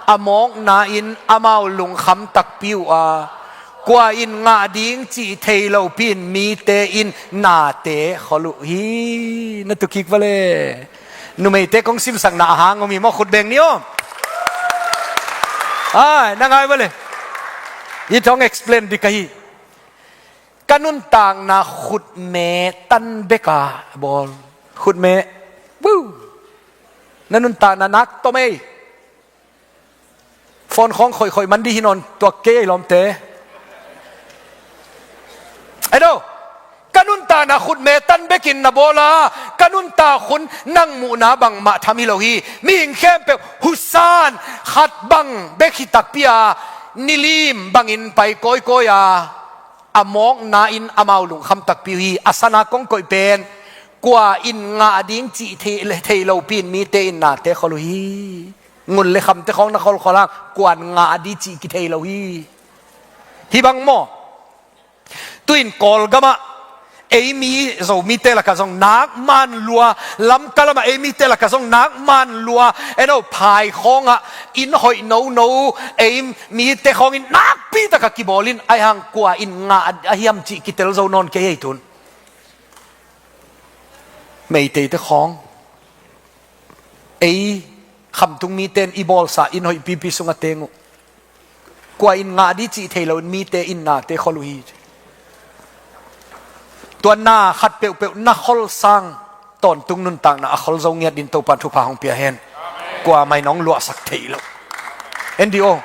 A mawkna in amau lungkham takpi uh a, kua in ngah ding cih thei lopi in mite in nate khol uh hi. Na tu kik va le. Numeite kong simsakna a hang om hi maw, khut beng ni aw. Ai, na ngai va le. Hih thong explain dik ahi. Ka nuntakna khutme tan bek a bawl. Khutme. Woo. Na nuntakna nak tom ei. Phone khawng khoihkhoih man di hi nawn tuak kei ei lawmte. Edo, ka nuntakna khutme tan bekin na bawl a, ka nuntak hun nang muhna bangmah tham hi lo hi. Mihing khempeuh husan khat bang bek hi takpi a, nilim bangin pai kawikawi a, a mawkna in amau lungkham takpi uh hi. A sana kong koih pen, kua in ngah ding cih thei, thei lopi in mite in nate khol uh hi. Ngun le khamte khawng na kholkhol hang, kua in ngah ding cih kithei lo hi. Hih bang maw? Tu in Kawlgam ah ei mi Zomite lak ah zong nak man lua, Lamka lam ah ei mite lak ah zong nak man lua, eno, phai khawng ah inn hoih nono ei mite khawng in nakpi tak a kibawl in, ahi hang kua in ngah a hiam cih kitel zo nawn kei hi ei tun. Meiteite khawng, ei khamtung mite in i bawlsa inn hoih pipi sung a teng uh, kua in ngah ding cih thei lo in mite in nate khol uh hi. Tua na khat peuhpeuh na khol sang tawntung nuntakna a khol zo ngiat dingin Topa'n thupha hong pia hen. Kuamah in hong luahsak thei lo. N D O.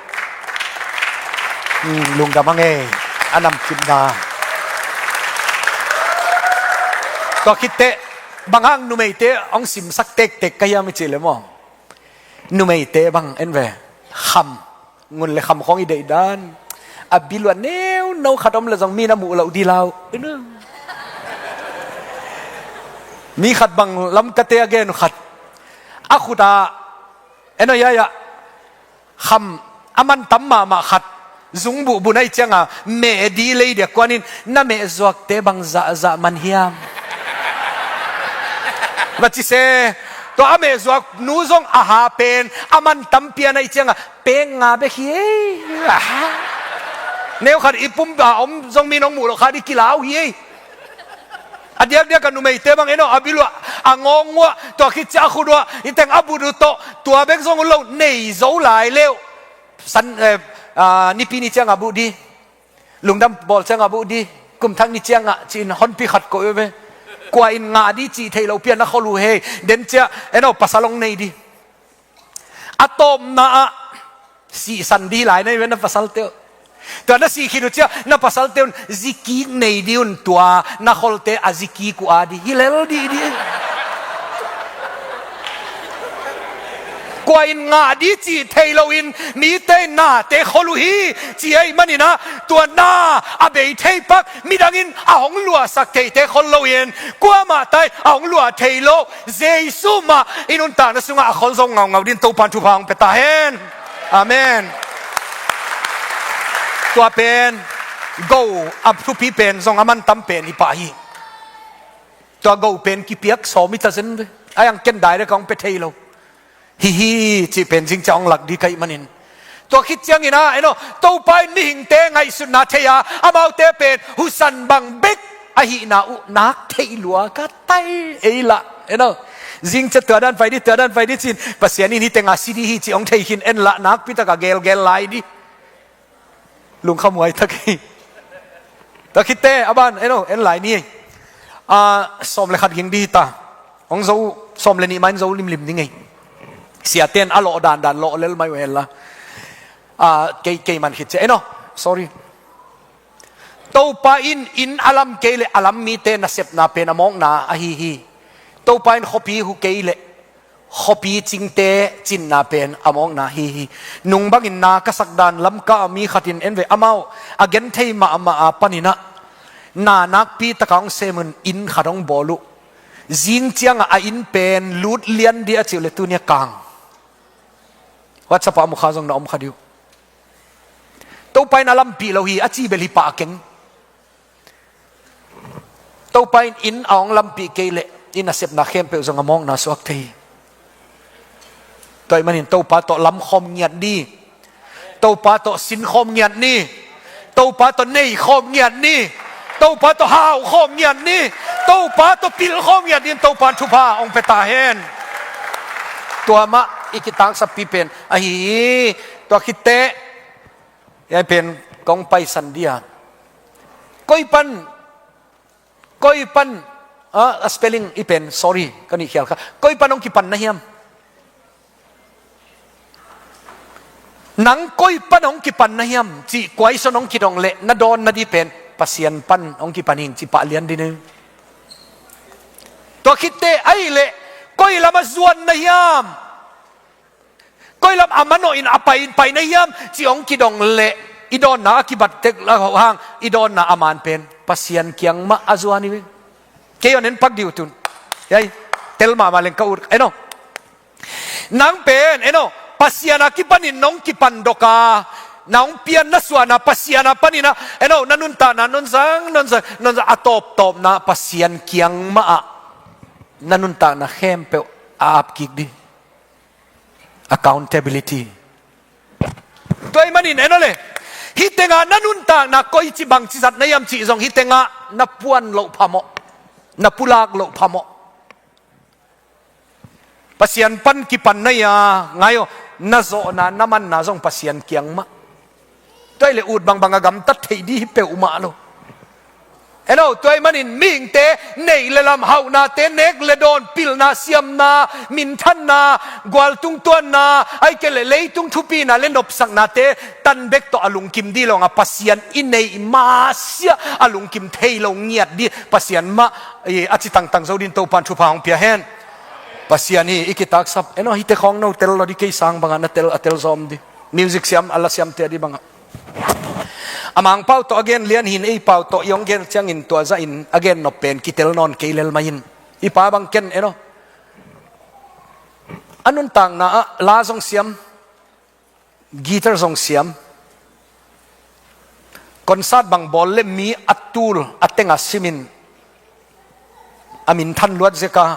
Hmm, lungdam hang ei. A namkimna. Tua khitteh, bang hang numeite hong simsak tektek ka hiam i cih leh maw, numeite bang en ve. Kham. Ngun le kham khawng i deih dan. A bil uh ah neuno khat om leh zong mi na muh loh ding lau. Mi khat bang Lamkate a gen uh khat. A khut ah, eno, hiai ah kham a man tam mahmah khat zungbuh buh na hih ciang a, meh ding lei dia kuan in, na meh zuakte bang zahzah man hiam? Va ci se. Tua a meh zuak nu zong a ha pen a man tampi a na hih ciang a, peng nga bek hi ei. Neu khat i pum a om zong mi nong muh loh khat i kilau hi ei. A diakdiak a numeite bang eno, a bil uh ah, a ngawng uh ah, tua khit ciang a khut uh ah, i teng a but uh tawh, tua bek zong uh lo, nei zo lai leuh. San, eh, ah, nipi ni ciang a buh ding. Lungdam bawl ciang a buh ding. Kum thak ni ciang a, ci-in honpi khat koih uh ve. Kua in ngah ding cih thei lopi a na khol uh hi. Den ciang, eno, pasal hong nei ding. A tawpna ah, sihsan ding lai na hi ve na pasalte uh. Tua na sih khit uh ciang, na pasalte un zi kik nei ding un, tua na kholte a zi kik uh a ding. Hi lel ding ding. Kua in ngah ding cih thei lo in, mite in nate khol uh hi, ci ahih manin ah, tua na a bei thei pak, midang in a hong luahsak theite khol lo in, kuamah tai a hong luah thei lo, Jesu mah i nuntakna sungah a khol zo ngaungau dingin Topa'n thupha hong pia ta hen. Amen. Tua pen, go a thupi pen zong a man tam pen hi pah hi. Tua go pen kipiak sawm hi ta zen ve. Ahi hang ken direct a hong pia thei lo. Hi hi, cih pen zing ciang hong lak ding ka hih manin. Tua khit ciangin ah, eno, Topa in mihingte ngaihsutna thei a, amaute pen husan bang bek ahihna uh nak theih lua ka tai ei lah, eno. Zing ciat tua dan pai dih, tua dan pai dih ci-in, Pasian in hih tengah si dih hi cih hong thei khin, en lah nakpi takah gelgel lai dih. Lungkham huai tak hi. Tua khit teh a ban, en o, en lai ni. Ah, sawm le khat ging dih hi ta. Hong zo, sawm le nih mah in zo limlim ding ei. Siate in a lawh dandan lawh lel mai uh hen la. Ah, kei, kei man khit ciah, en o, sorry. Topa in inn a lam kei leh a lam mite nasepna pen a mawkna ahi hi. Topa in khuapi hu kei leh khuapi cingte cinna pen a mawkna ahi hi. Nung bangin na ka sak dan Lamka ah mi khat in en ve, amau a genthei mahmah a panin ah na nakpi takah hong sem un, inn khat hong bawl uh. Zing ciangah a inn pen lut lian dih a cih uh leh tuni a kang. WhatsApp ah a mu kha zong na om kha dih uh. Topa in a lampih lo hi a ci bel hi pah keng. Topa in inn a hong lampih kei leh inn a sepna khempeuh zong a mawkna suak thei hi. Tua ahih manin Topa tawh lamkhawm ngiat ni. Topa tawh sinkhawm ngiat ni. Topa tawh neikhawm ngiat ni. Topa tawh haukhawm ngiat ni. Topa tawh pilkhawm ngiat ni. Topa in thupha hong pia ta hen. Tua mah i kitaksappi pen ahi hi. Tua khit teh, ei pen kong paisan dih a, koi pan, koi pan, ah, a spelling i pen, sorry, ka nih khial kha. Koi pan hong kipan na hiam? Nang koi pan hong kipan na hiam cih question hong kidong leh na dawnna dih pen Pasian pan hong kipan ing ci pah lian dih ni. Tua khit teh ahih leh koi lam a zuan na hiam? Koi lam a manawh in a pai in pai na hiam cih hong kidong leh i dawnna a kibat tek lo hang, i dawnna a man pen Pasian kiang mah a zuan hi. Kei hong en pak dih uh tun. Ei, tel mahmah leng ka ut, en o. Nang pen, en o, Pasian a kipanin nong kipandok a, na hong pian na suahna Pasian a panin ah, en o, na nuntakna non zang, non zang, non zang, a tawptawpna Pasian kiang mah ah na nuntakna khempeuh a ap kik dih. Accountability. Tua ahih manin, en o le, hih tengah na nuntakna koici bangci zat na hiam cih zong hih tengah na puan loh phamawh, na pulak loh phamawh. Pasian pan kipan na hi a, ngai o, na zawhna, na manna zong Pasian kiang mah. Tua ahih leh ut bangbang a gamtat theih dih hi peuhmah lo. En o, tua ahih manin mihingte neih le lam, hauhnate, nek le dawn, pilna, siamna, minthanna, gualtung tuanna, ahih kei leh leitung thupina le nopsaknate tan bek tawh a lungkim dih lo hang a, Pasian i neih masiah a lungkim thei lo ngiat dih Pasian mah, eh, a ci tangtang zo dih in Topa in thupha hong pia hen. Pasian hi i kitaksap. En o, hihte khawng no tel lo dih, kei sang bangah na tel, a tel zawm dih. Music siam, a la siamte a dih bangah. A Mangpau tawh a gen lian hi in, ei pau tawh i hong gen ciangin tua zahin a gen nop pen kitel nawn kei lel mah in. I pa bang ken, en o, a nuntakna ah la zong siam, guitar zong siam, concert bang bawl leh mi a tul a teng a simin a minthan luat zek a,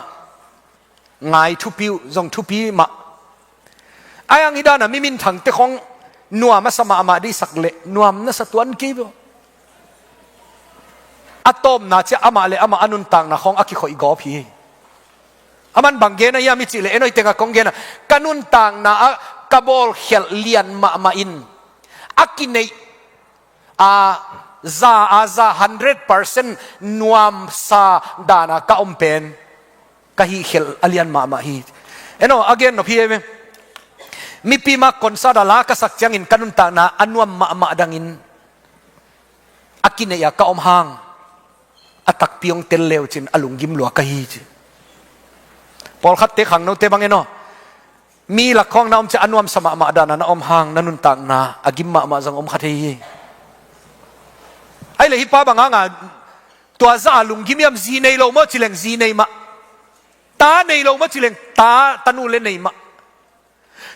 ngai thupi uh, zong thupi mah. Ahi hang hih dan a mi minthangte khawng nuam a sa mahmah dih sak leh nuam na sa tuan kei ve. A tawpna ciah amah le amah a nuntakna khawng a kikhoih gawp hi. Aman bang gen a hiam i cih leh, en o, hih tengah kong gen a, ka nuntakna ah ka bawlkhialh lian mahmah in a kineih a, za a za hundred percent nuamsa dan a ka om pen ka hihkhialh a lian mahmah hi. En o, a gen nop hi ei ve. Mipi mah concert a la ka sak ciangin ka nuntakna a nuam mahmah dangin a kineih a ka om hang a takpi hong tel leu cin a lunggim lua ka hi ci. Pawlkhatte, khangnote bang, en o, mi lak khawng na om ciah a nuamsa mahmah dan a na om hang na nuntakna a gim mahmah zong om kha thei hi. Ahih leh hih pa bang hang a tua zah a lunggim hiam? Zi nei lo maw ci leng zi nei mah. Ta nei lo maw ci leng ta, tanu le nei mah.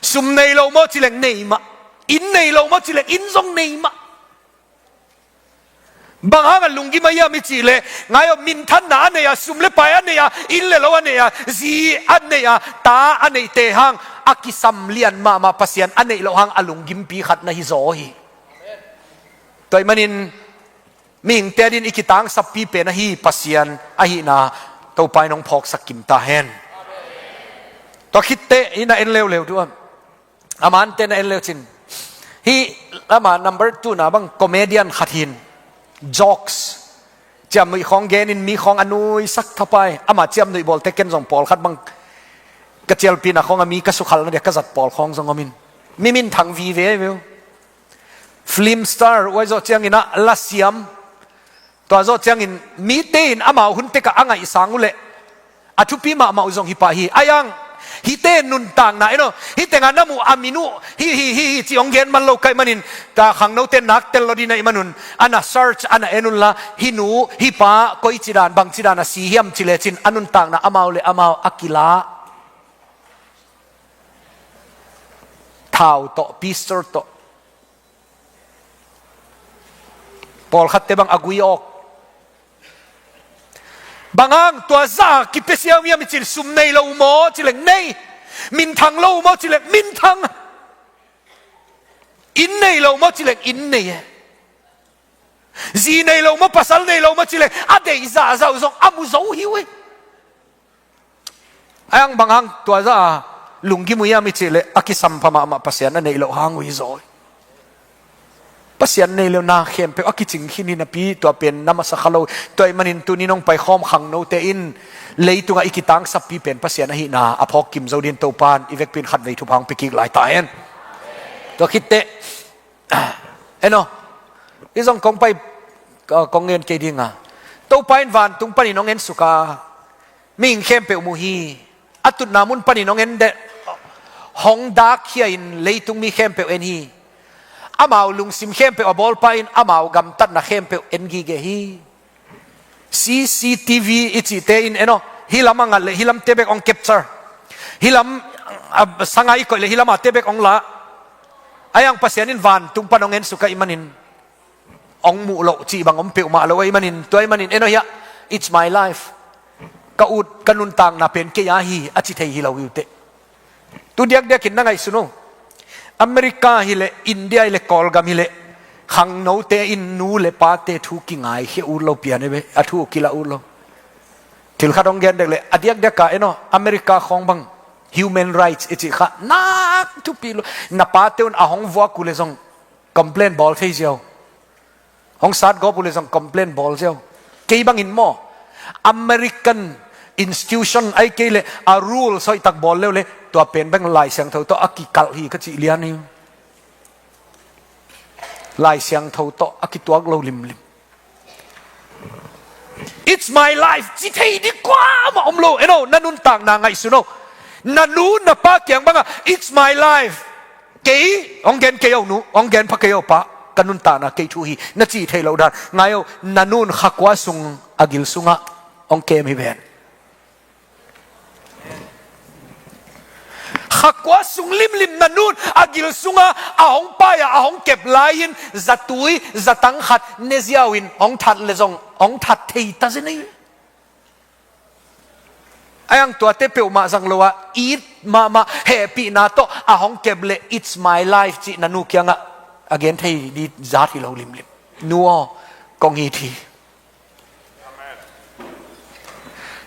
Sum nei lo maw ci leng nei mah. Inn nei lo maw ci leng inn zong nei mah. Bang hang a lunggim a hiam i cih leh, ngai o, minthanna a nei a, sum le pai a nei a, inn le lo a nei a, zi a nei a, ta a neihte hang a kisam lian mahmah, Pasian a neih loh hang a lunggimpi khat na hi zaw hi. Tua ahih manin mihingte adingin i kitangsappi pen ahi Pasian ahihna Topa in hong phawksak kim ta hen. Tua khitteh ina en leuleu duh a, a mante na en leu cin. Hih ama number two na bang comedian khat hin, jokes, ciamnuih khawng genin mi khawng a nuisak thapai. Ama ciamnuih bawlte ken zong pawlkhat bang ka cialpina khawng a mi ka sukhalna dia ka zat pawl khawng zong omin, mi minthang vive veu. Film star uai zawh ciangin ah lasiam, tua zawh ciangin mite in amau hun tekah a ngaihsang uhleh a thupi mahmah uh zong hi pah hi. Aiang hihte nuntakna en aw, hih tengah na muh a min uh hih hih hih hih cih hong gen man lo ka hih manin, ta khangnote nak tel lo ding na hih manun, a na search a na en unla, hih nu hih pa koici dan bangci dan a si hiam ci lecin a nuntakna amau le amau a kila. Thau tawh, pistor tawh. Pawlkhatte bang a gui awk. Bang hang tua zah a kipia siau hiam i cin, sum nei lo maw ci leng nei. Minthang lo maw ci leng minthang. Inn nei lo maw ci leng inn nei e. Zi nei lo maw, pasal nei lo maw ci leng a deih zahzah uh zong a mu zo hi uh e. Aiang bang hang tua zah a lunggim uh hiam i cih leh a kisampha mahmah Pasian a neih loh hang uh hi zaw hi. Pasian nei lo na khempeuh a kicing khin hi napi tua pen na masa kha lo. Tua hih manin tuni nong paikhawm khangnote in leitungah i kitangsappi pen Pasian ahihna a phawk kim zo dingin Topan i vekpi in khatvei thupha hong pia kik lai ta hen. Tua khitteh en aw, i zong kong pai, ah, kong ngen kei dinga, Topa in vantung panin hong ensuk a, mihing khempeuh mu hi. A tutna mun panin hong en deh, hong dak khia in leitung mi khempeuh en hi. Amau lungsim khempeuh a bawlpa in amau gamtatna khempeuh en gige hi. C C T V i cihte in en aw, hih lam a ngat le hih lamte bek hong capture, hih lam, ah, sanga i koih le hih lam ate bek hong la. Aiang Pasian in vantung pan hong ensuk ahih manin hong muh loh cih bang om peuhmah lo ahih manin, tua ahih manin en aw hiah, "It's my life. Ka ut ka nuntakna pen kei a hi," a ci thei hi lo hi uh teh. Tu diakdiakin na ngaihsun uh, America hileh, India hileh, Kawlgam hileh, khangnote in nu le pate thu kingai khia ut lo pian e ve, a thu kilah ut lo. Thil khat hong gen dek leh a diakdiaka en aw, America khawng bang human rights i cih kha nak thupi lo. Na pate un a hong vuak uh le zong complain bawl thei ziau. Hong sat gawp uh le zong complain bawl ziau. Kei bangin maw, American institution ai kei le a rule sawihtak bawl leu le tua pen bang Lai Siangtho tawh a kikalh hi ka cih lian hi. Lai Siangtho tawh a kituak lo limlim. "It's my life," ci thei ding kuamah om lo. En aw, na nuntakna ngaihsun aw. Na nu na pa kiang bangah, "It's my life. Kei hong gen kei aw nu, hong gen pha kei aw pa, ka nuntakna kei thu hi," na cih theih loh dan. Ngai aw, na nun khakua sung a gil sungah hong kem hi ven. Khakua sung limlim na nun a gil sungah a hong pai-a a hong kep lai-in zatui zatang khat ne ziau in hong that le zong hong that thei ta zen ei. Aiang tuate peuhmah zang lo-ah it mahmah hehpihna tawh a hong kep le, "It's my life," cih na nu kiangah a gen thei ding zat hi lo limlim. Nu aw, kong it hi.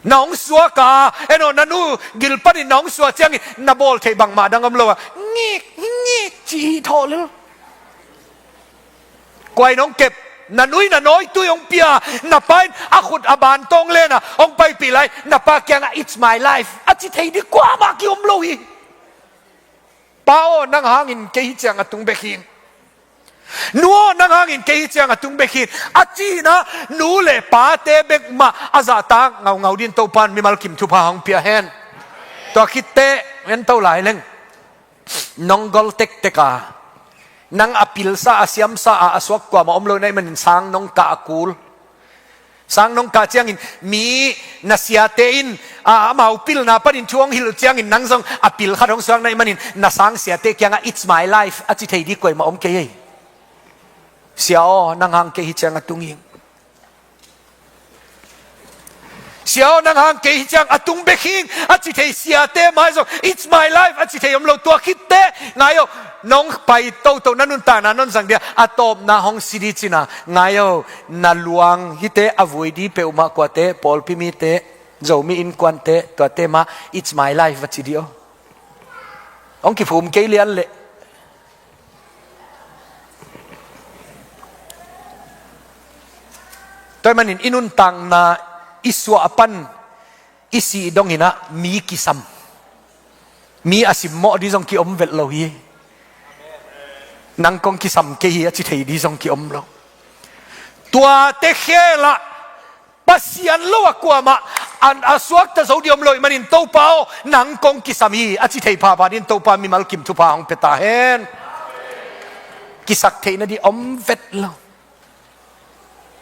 Na hong suak a, en aw, na nu gil panin na hong suak ciangin na bawl theih bangmah dang om lo-a, "Ngik, ngik," ci hi thawh lel. Kua in hong kep? Na nu in a nawitui hong pia. Na pa in a khut a bantawng lena hong paipih lai, na pa kiangah, "It's my life," a ci thei ding kuamah ki om lo hi. "Pa aw, nang hangin kei hi ciang a tung bek hi. Nu aw, nang hangin kei hi ciang a tung bek hi," a cihna nu le pate bek mah a zahtak ngaungau dingin Topan mimal kim thupha hong pia hen. Tua khitteh en to lai leng, nong gol tektek a, nang a pilsa, a siamsa a, a suak kuamah om lo na hih manin sang nong kah a kul. Sang nong kah ciangin mi na siate in, a, amau pilna panin thu hong hilh uh ciangin nang zong a pil khat hong suak na hih manin na sang siate kiangah, "It's my life," a ci thei ding kuamah om kei ei. "Sia aw, nang hang kei hi ciang a tung hi. Sia aw, nang hang kei hi ciang a tung bek hi," a ci thei siate mai zong, "It's my life," a ci thei om lo. Tua khitteh ngai aw, nong pai toto na nuntakna non zang dia a tawpna hong si ding cina, ngai aw, na luang hihte a vui ding peuhmah kuate, pawlpi mite, Zomi innkuante, tuate mah, "It's my life," va ci ding aw. Hong kiphum kei lian leh. Tua ahih manin i nuntakna i suah a pan i sih dongin ah mi kisam. Mi a simmawh ding zong kiom vet lo hi. Nang kong kisam kei hi a ci thei ding zong kiom lo. Tuate khel ah Pasian lo a kuamah a suakta zo ding om lo ahih manin, Topa aw, nang kong kisam hi a ci thei phapha dingin Topa mimal kim thupha hong pia ta hen. Kisak theihna ding om vet lo.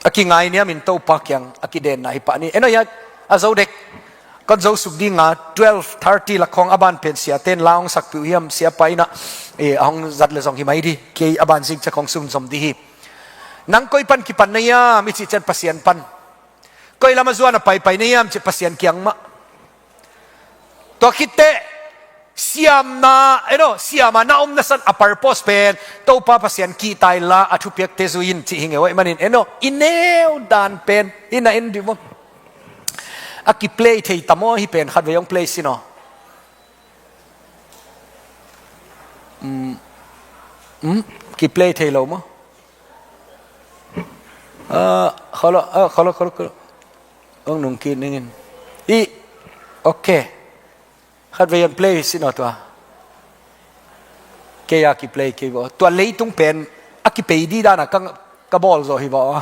A kingainiamin Topa kiang a kidenna hi pah ni. En aw, hiah a zo dek. Kon zo suk dinga twelve thirty lak khawng a ban pen siate in la hong sakpih uh hiam, siapa in ah, eh, a hong zat leh zong hi mai ding. Kei a ban zing ciang kong sunzom ding hi. Nang koi pan kipan na hiam i cih ciang Pasian pan. Koi lam a zuan a paipai na hiam cih Pasian kiang mah. Tua khit teh siamna, en aw, siamna na omna san a purpose pen Topa Pasian kihta inla a thupiakte zui in cih hi ngei uh ahih manin, en aw, i neu dan pen i na en dih maw. A kiplay thei ta maw, hih pen khatvei hong play sin aw. Um, um, kiplay thei lo maw? Ah, kholo, ah, kholo, kholo, kholo. Hong nung kik ning in. I, ok. Khatvei hong play sin aw tua. Kei a kiplay kei bo. Tua leitung pen a kipei ding dan a ka, ka bawl zaw hi bo.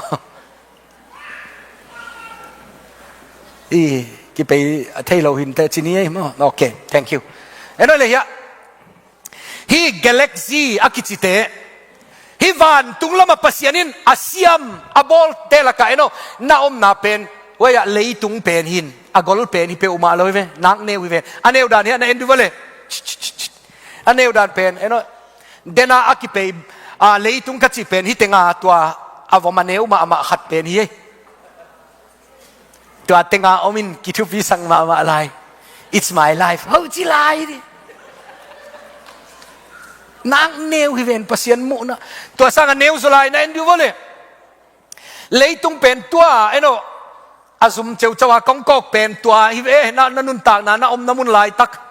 I, kipei a thei lo hi inteh ci ni ei maw. Ok, thank you. En aw, leh hiah. Hih galaxy a kicite, hih vantung lamah Pasian in a siam a bawlte lakah, en aw, na omna pen, huai ah leitung pen hi in, a gol pen hi peuhmah lo hi ve, nak neu hi ve. A neu dan hiah na en dih uh a leh. A neu dan pen, en aw, den a a kipei, ah, leitung ka cih pen hih tengah tua a vom a neu mahmah khat pen hi ei. Tua tengah om in kithupisak mahmah lai. It's my life. Hau ci lai dih. Nak neu hi ven Pasian muhna. Tua sangah neu zaw lai na en dih uh a leh. Leitung pen tua, en aw, a zum ceucau a kongkawk pen tua hi ve, na, na nuntakna, na omna mun laitak.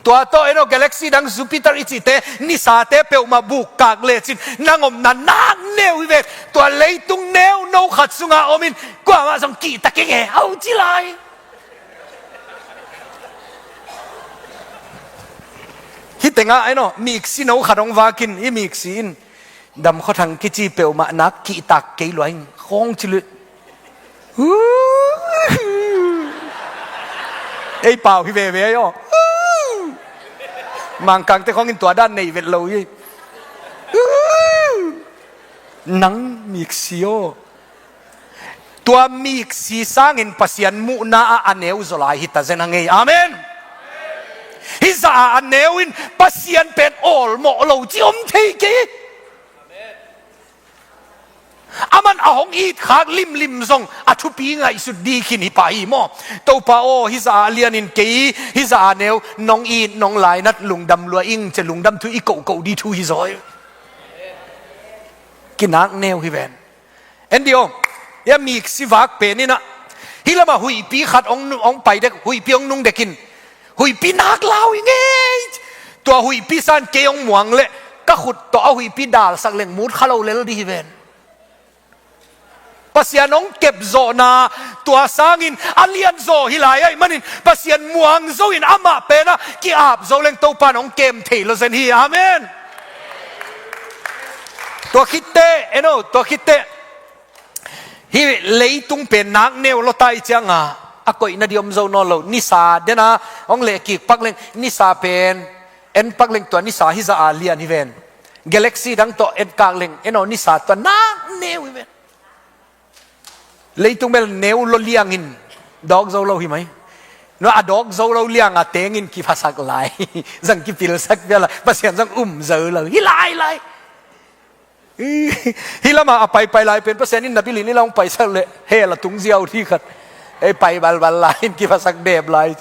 Tua tawh, en aw, galaxy dang Jupiter i cihte, nisate peuhmah bukkak lecin, nang omna nak neu hi ven. Tua leitung neuno khat sungah om in, kuamah zong kihta keng e, hau ci lai. Hih tengah, en aw, miksi no khat hong vak in, i miksi in. Dam Khua Thang kici peuhmah nak kihtak kei lua in khawng ci leh. Ei pau hi veve aw. Mangkangte khawng in tua dan nei vet lo hi. Nang miksi aw. Tua miksi sangin Pasian muhna ah a neu zaw lai hi ta zen a ngei. Amen. Hih zah a a neu in Pasian pen awlmawh lo ci om thei kei. Aman a hong it khak limlim zong a thupi ngaihsut ding khin hi pah hi maw. Topa aw, hih zah a lianin kei, hih zah a neu, nong it, nong lainat, lungdam lua ing, ci lungdam thu i kohkoh ding thu hi zaw hi. Kinak neu hi ven. En dih aw, hih a miksi vak pen in ah, hih lamah huihpi khat hong nu-, hong pai dek, huihpi hong nung dek in, huihpi nak lau hi ngei. Tua huihpi san kei hong muang leh, ka khut tawh a huihpi dalsak leng mut kha lo lel dih hi ven. Pasian hong kep zawhna, tua sangin a lian zaw hi lai ahih manin, Pasian muang zo in amah pen ah ki-ap zo leng Topa in hong kem thei lo zen hi. Amen. Tua khit teh, en aw, tua khit teh. Hih leitung pen nak neu lua ta i cianga, a koihna ding om zo nawn lo. Nisa den a hong leh kik pak leng, nisa pen en pak leng tua nisa hih zah a lian hi ven. Galaxy dang tawh en kak leng, en aw, nisa tua nak neu hi ven. Leitung bel neu lua liangin dawk zo lo hi mai. No a dawk zo lo lianga tengin kiphasak lai. Zang kipilsak bel a, Pasian zang um zo lo hi lai lai. Hih lamah a paipai lai pen Pasian in na bilin i la hong paisak leh hell a tung ziau dih khat. Ei pai balbal lai in kiphasak dep lai.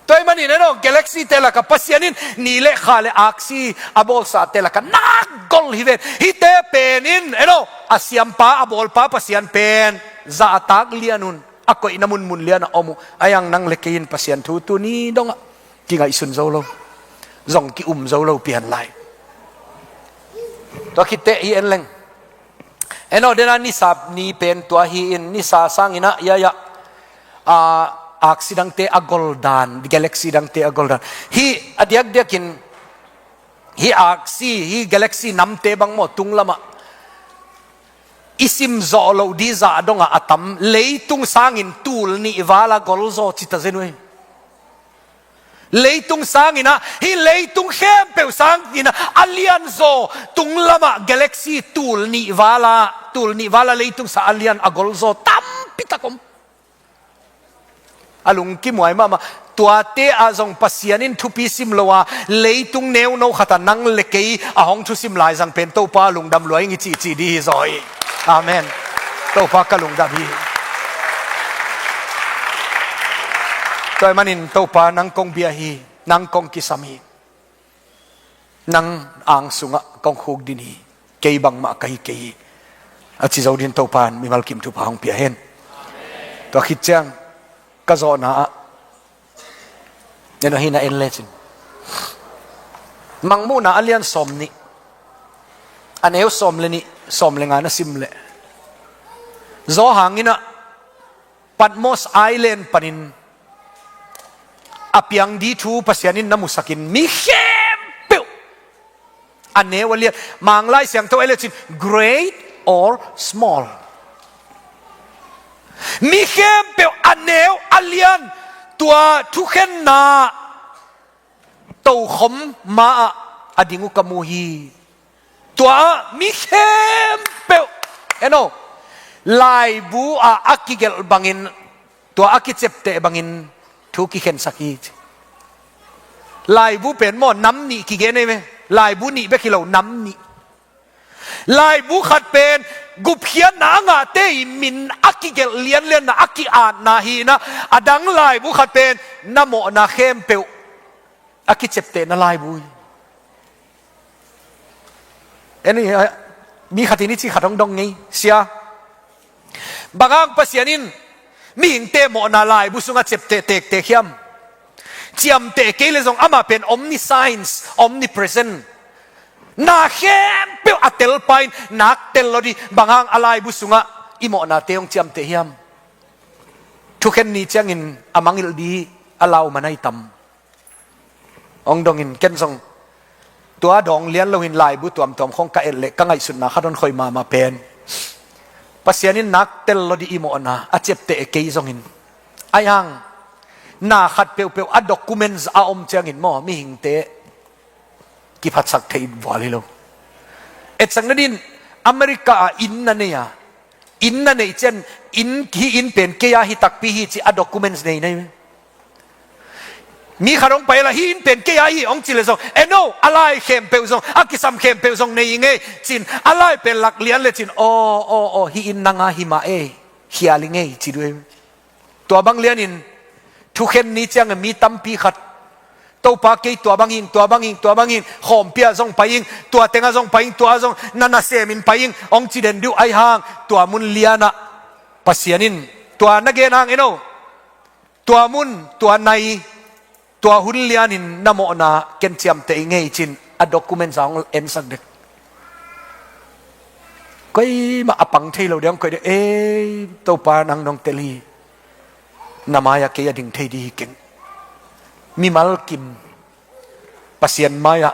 Tua ahih manin en aw, galaxy te lakah Pasian in ni leh kha leh aksi a bawlsate lakah nak gol hi ven. Hihte pen in, en aw, a siampa, a bawlpa Pasian pen zahtak lian un, a koihna munmun lianah om uh. A hiang nang leh kei in Pasian thu tuni dongah kingaihsun zo lo, zong ki-um zo lo pian lai. Tua khitteh hi en leng. En aw, dena nisa ni pen tua hi-in, nisa sangin ah, ya, ya, a, aksi dangte a goldan, galaxy dangte a goldan. Hih a diakdiakin, hih aksi, hih galaxy namte bang maw, tunglamah i simzawh loh dih zah dongah a tam, leitung sangin tul nih vala golzaw cita zen uh hi. Leitung sangin ah, hih leitung khempeuh sangin ah a lianzaw, tunglamah galaxy tul nih vala, tul nih vala leitung sang a lian a golzaw tampi tak om. A lungkim huai mahmah. Tuate ah zong Pasian in thupi sim lo a, leitung neuno khat ah nang le kei a hong thusim laizang pen Topa lungdam lua ing i cihcih dih hi zaw hi. Amen. Topa ka lungdam hi. Tua ahih manin Topa nang kong bia hi, nang kong kisam hi. Nang ang sungah kong khukdin hi, kei bangmah ka hi kei hi, a ci zo dingin Topa in mimal kim thupha hong pia hen. Tua khit ciang ka zawhna ah, en aw, hih na en lecin, Mangmuhna a lian sawm nih, a neu sawm le nih, sawm le nga na sim leh, Johan in ah Patmos Island panin a piang dih thu Pasian in na musakin, mi khempeuh, a neu a lian, Manglai Siangtho a lian cin, great or small, mi khempeuh, a neu a lian, tua thukhenna tokhom ma-ah a ding uh ka mu hi. Tua ah mi khempeuh, en aw, laibu ah a kigelh bangin, tua a kicepteh bangin thu kikhensak hi. Laibu pen maw, nam nih kigen ei ve. Laibu nih bek hi lo, nam nih. Laibu khat pen gupkhiatna a ngahte i min a kigelh lianlianna, a ki-atna hi-in ah, a dang laibu khat pen na mawhna khempeuh a kiceptehna laibu hi. En hi, mi khat in i ci khat hong dong ngei, sia, bang hang Pasian in mihingte mawhna laibu sungah cepteh tektek hiam? Ciamteh kei leh zong amah pen omniscience, omnipresent, na khempeuh a telpa in, nak tel lo dih, bang hang a laibu sungah i mawhnate hong ciamteh hiam? Thukhen ni ciangin a mangngilh dih a lau man ahi tam. Hong dongin, ken zong tua dawng lian loin laibu tuamtuam khawng ka et leh ka ngaihsutna khat hong khoi mahmah pen, Pasian in nak tel lo dih i mawhna a cepteh kei zongin, ahi hang na khat peuhpeuh a documents a om ciangin maw, mihingte kiphatsak theih vual hi lo. Etsakna dingin America ah inn na nei a, inn na neih ciang, inn, hih inn pen kei a hi takpi hi ci a documents nei na hi. Mi khat hong pai la, hih inn pen kei a hi hong ci leh zong, en aw, a lai khempeuh zong, a kisam khempeuh zong nei ing ei cin, a lai pen lak lian lecin, aw, aw, aw, hih inn nang a hi mah ei, khial ing ei ci duh ei. Tua bang lianin thukhen ni ciangin mi tampi khat, Topa, kei tua bang hi ing, tua bang hi ing, tua bang hi ing, khawmpi ah zong pai ing, tua teng ah zong pai ing, tua ah zong na nasemin pai ing hong ci den diuh, ahi hang tua mun lianah Pasian in tua na gen hang, en aw, tua mun, tua nai, tua hun lianin na mawhna ken ciamteh ing ei cin a documents a hong ensak dek. Koimah a pang thei lo ding hong koih dek. Ei, Topa, nang nong tel hi. Na mai-ah kei a ding thei ding hi keng. Mimal kim Pasian mai-ah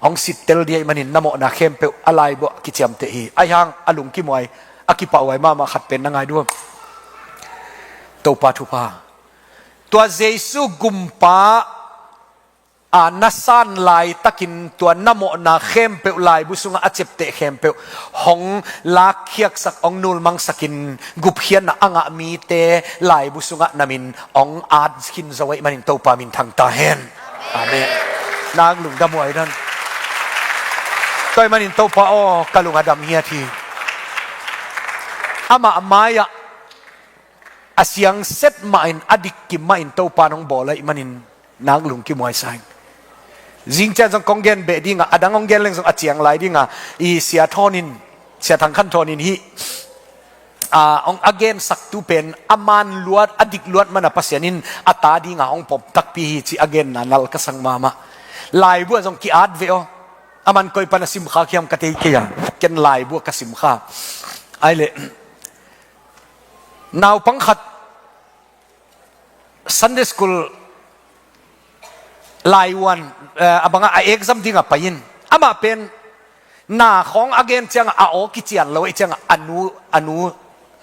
hong sittel ding ahih manin na mawhna khempeuh a laibu ah kiciamteh hi. Ahi hang a lungkim huai, a kipahhuai mahmah khat pen na ngai diam? Topa thupha. Tua Jesu gumpa a na san laitakin tua na mawhna khempeuh laibu sungah a ciapteh khempeuh hong lakkhiatsak, hong nulmangsakin gupkhiatna a ngah mite laibu sungah na min hong at khin zo ahih manin Topa minthang ta hen. Amen. Nang lungdam huai dan. Tua ahih manin Topa aw, ka lung a dam hiat hi. Amah mai-ah a siangset mahin, a dikkim mahin Topa in hong bawl ahih manin nang lungkim huai sa ing. Zing ciang zong kong gen beh ding a, a dang hong gen leng zong a ciang lai ding a, i Sia Thawn in, Sia Thang Khan Thawn in hih a, hong a gensaktu pen a man luat, a dik luat mana Pasian in a ta dinga hong pom takpi hi ci a genna nal ka sang mahmah. Laibu ah zong ki-at ve aw. A man koi pan a simkha khiam ka tei kei a. Ken laibu ah ka simkha. Ai le, naupang khat Sunday school laivuan, eh, a bangah a exam dingah pai in. Amah pen na khawng a gen ciangah a aw kician lo ahih ciangah a nu, a nu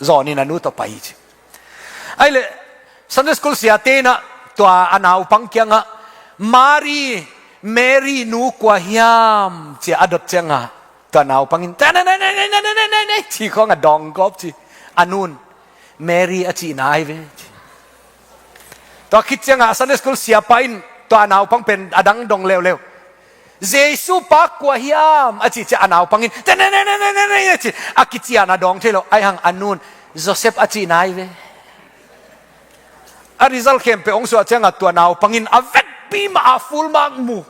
zawnin a nu tawh pai hi ci. Ai le, Sunday school siate inah tua a naupang kiangah, "Mari, Mary nu kua hiam?" ci a dot ciangah tua naupang in, "Te ne ne ne ne ne ne ne ne ne," ci khawng a dawng gawp ci. A nun, "Mary a cihna ai ve," ci. Tua khit ciangah Sunday school siapa in tua naupang pen a dang dong leuleu. "Jesu pa kua hiam?" a cih ciah a naupang in, "Te ne ne ne ne ne ne," ci. A kician a dawng thei lo, ai hang a nun, "Joseph a cihna ai ve." A result khempeuh hong suah ciangah tua naupang in a vekpi mah a full mark mu.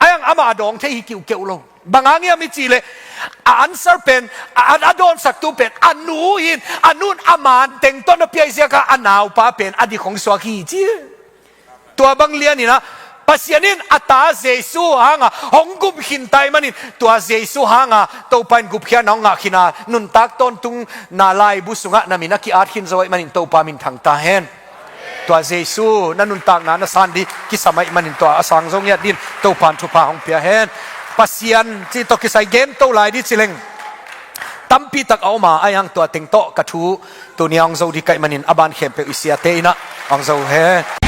Ai hang amah a dawng thei hi kiuhkeuh lo. Bang hang hiam i cih leh a answer pen, a, a dawnsaktu pen a nu in, a nun a man teng tawh na piaih ziakah a naupa pen a dik hong suak hi ci. Tua bang lian inah Pasian in a ta Jesu hanga hong gupkhin tai manin, tua Jesu hanga Topa in gupkhiatna hong ngahkhin a, nuntak tawntungna laibu sungah na min a ki-at khin zo ahih manin Topa min thang ta hen. Tua Jesu na nuntakna na san dih kisam ahih manin tua a sang zo ngiat din Topa in thupha hong pia hen. Pasian cih tawh kisai gen to lai dih ci leng tampitak a om a, ai hang tua teng tawh ka thu tuni a hong zo dih ka hih manin a ban khempeuh i siate inah hong zo hen.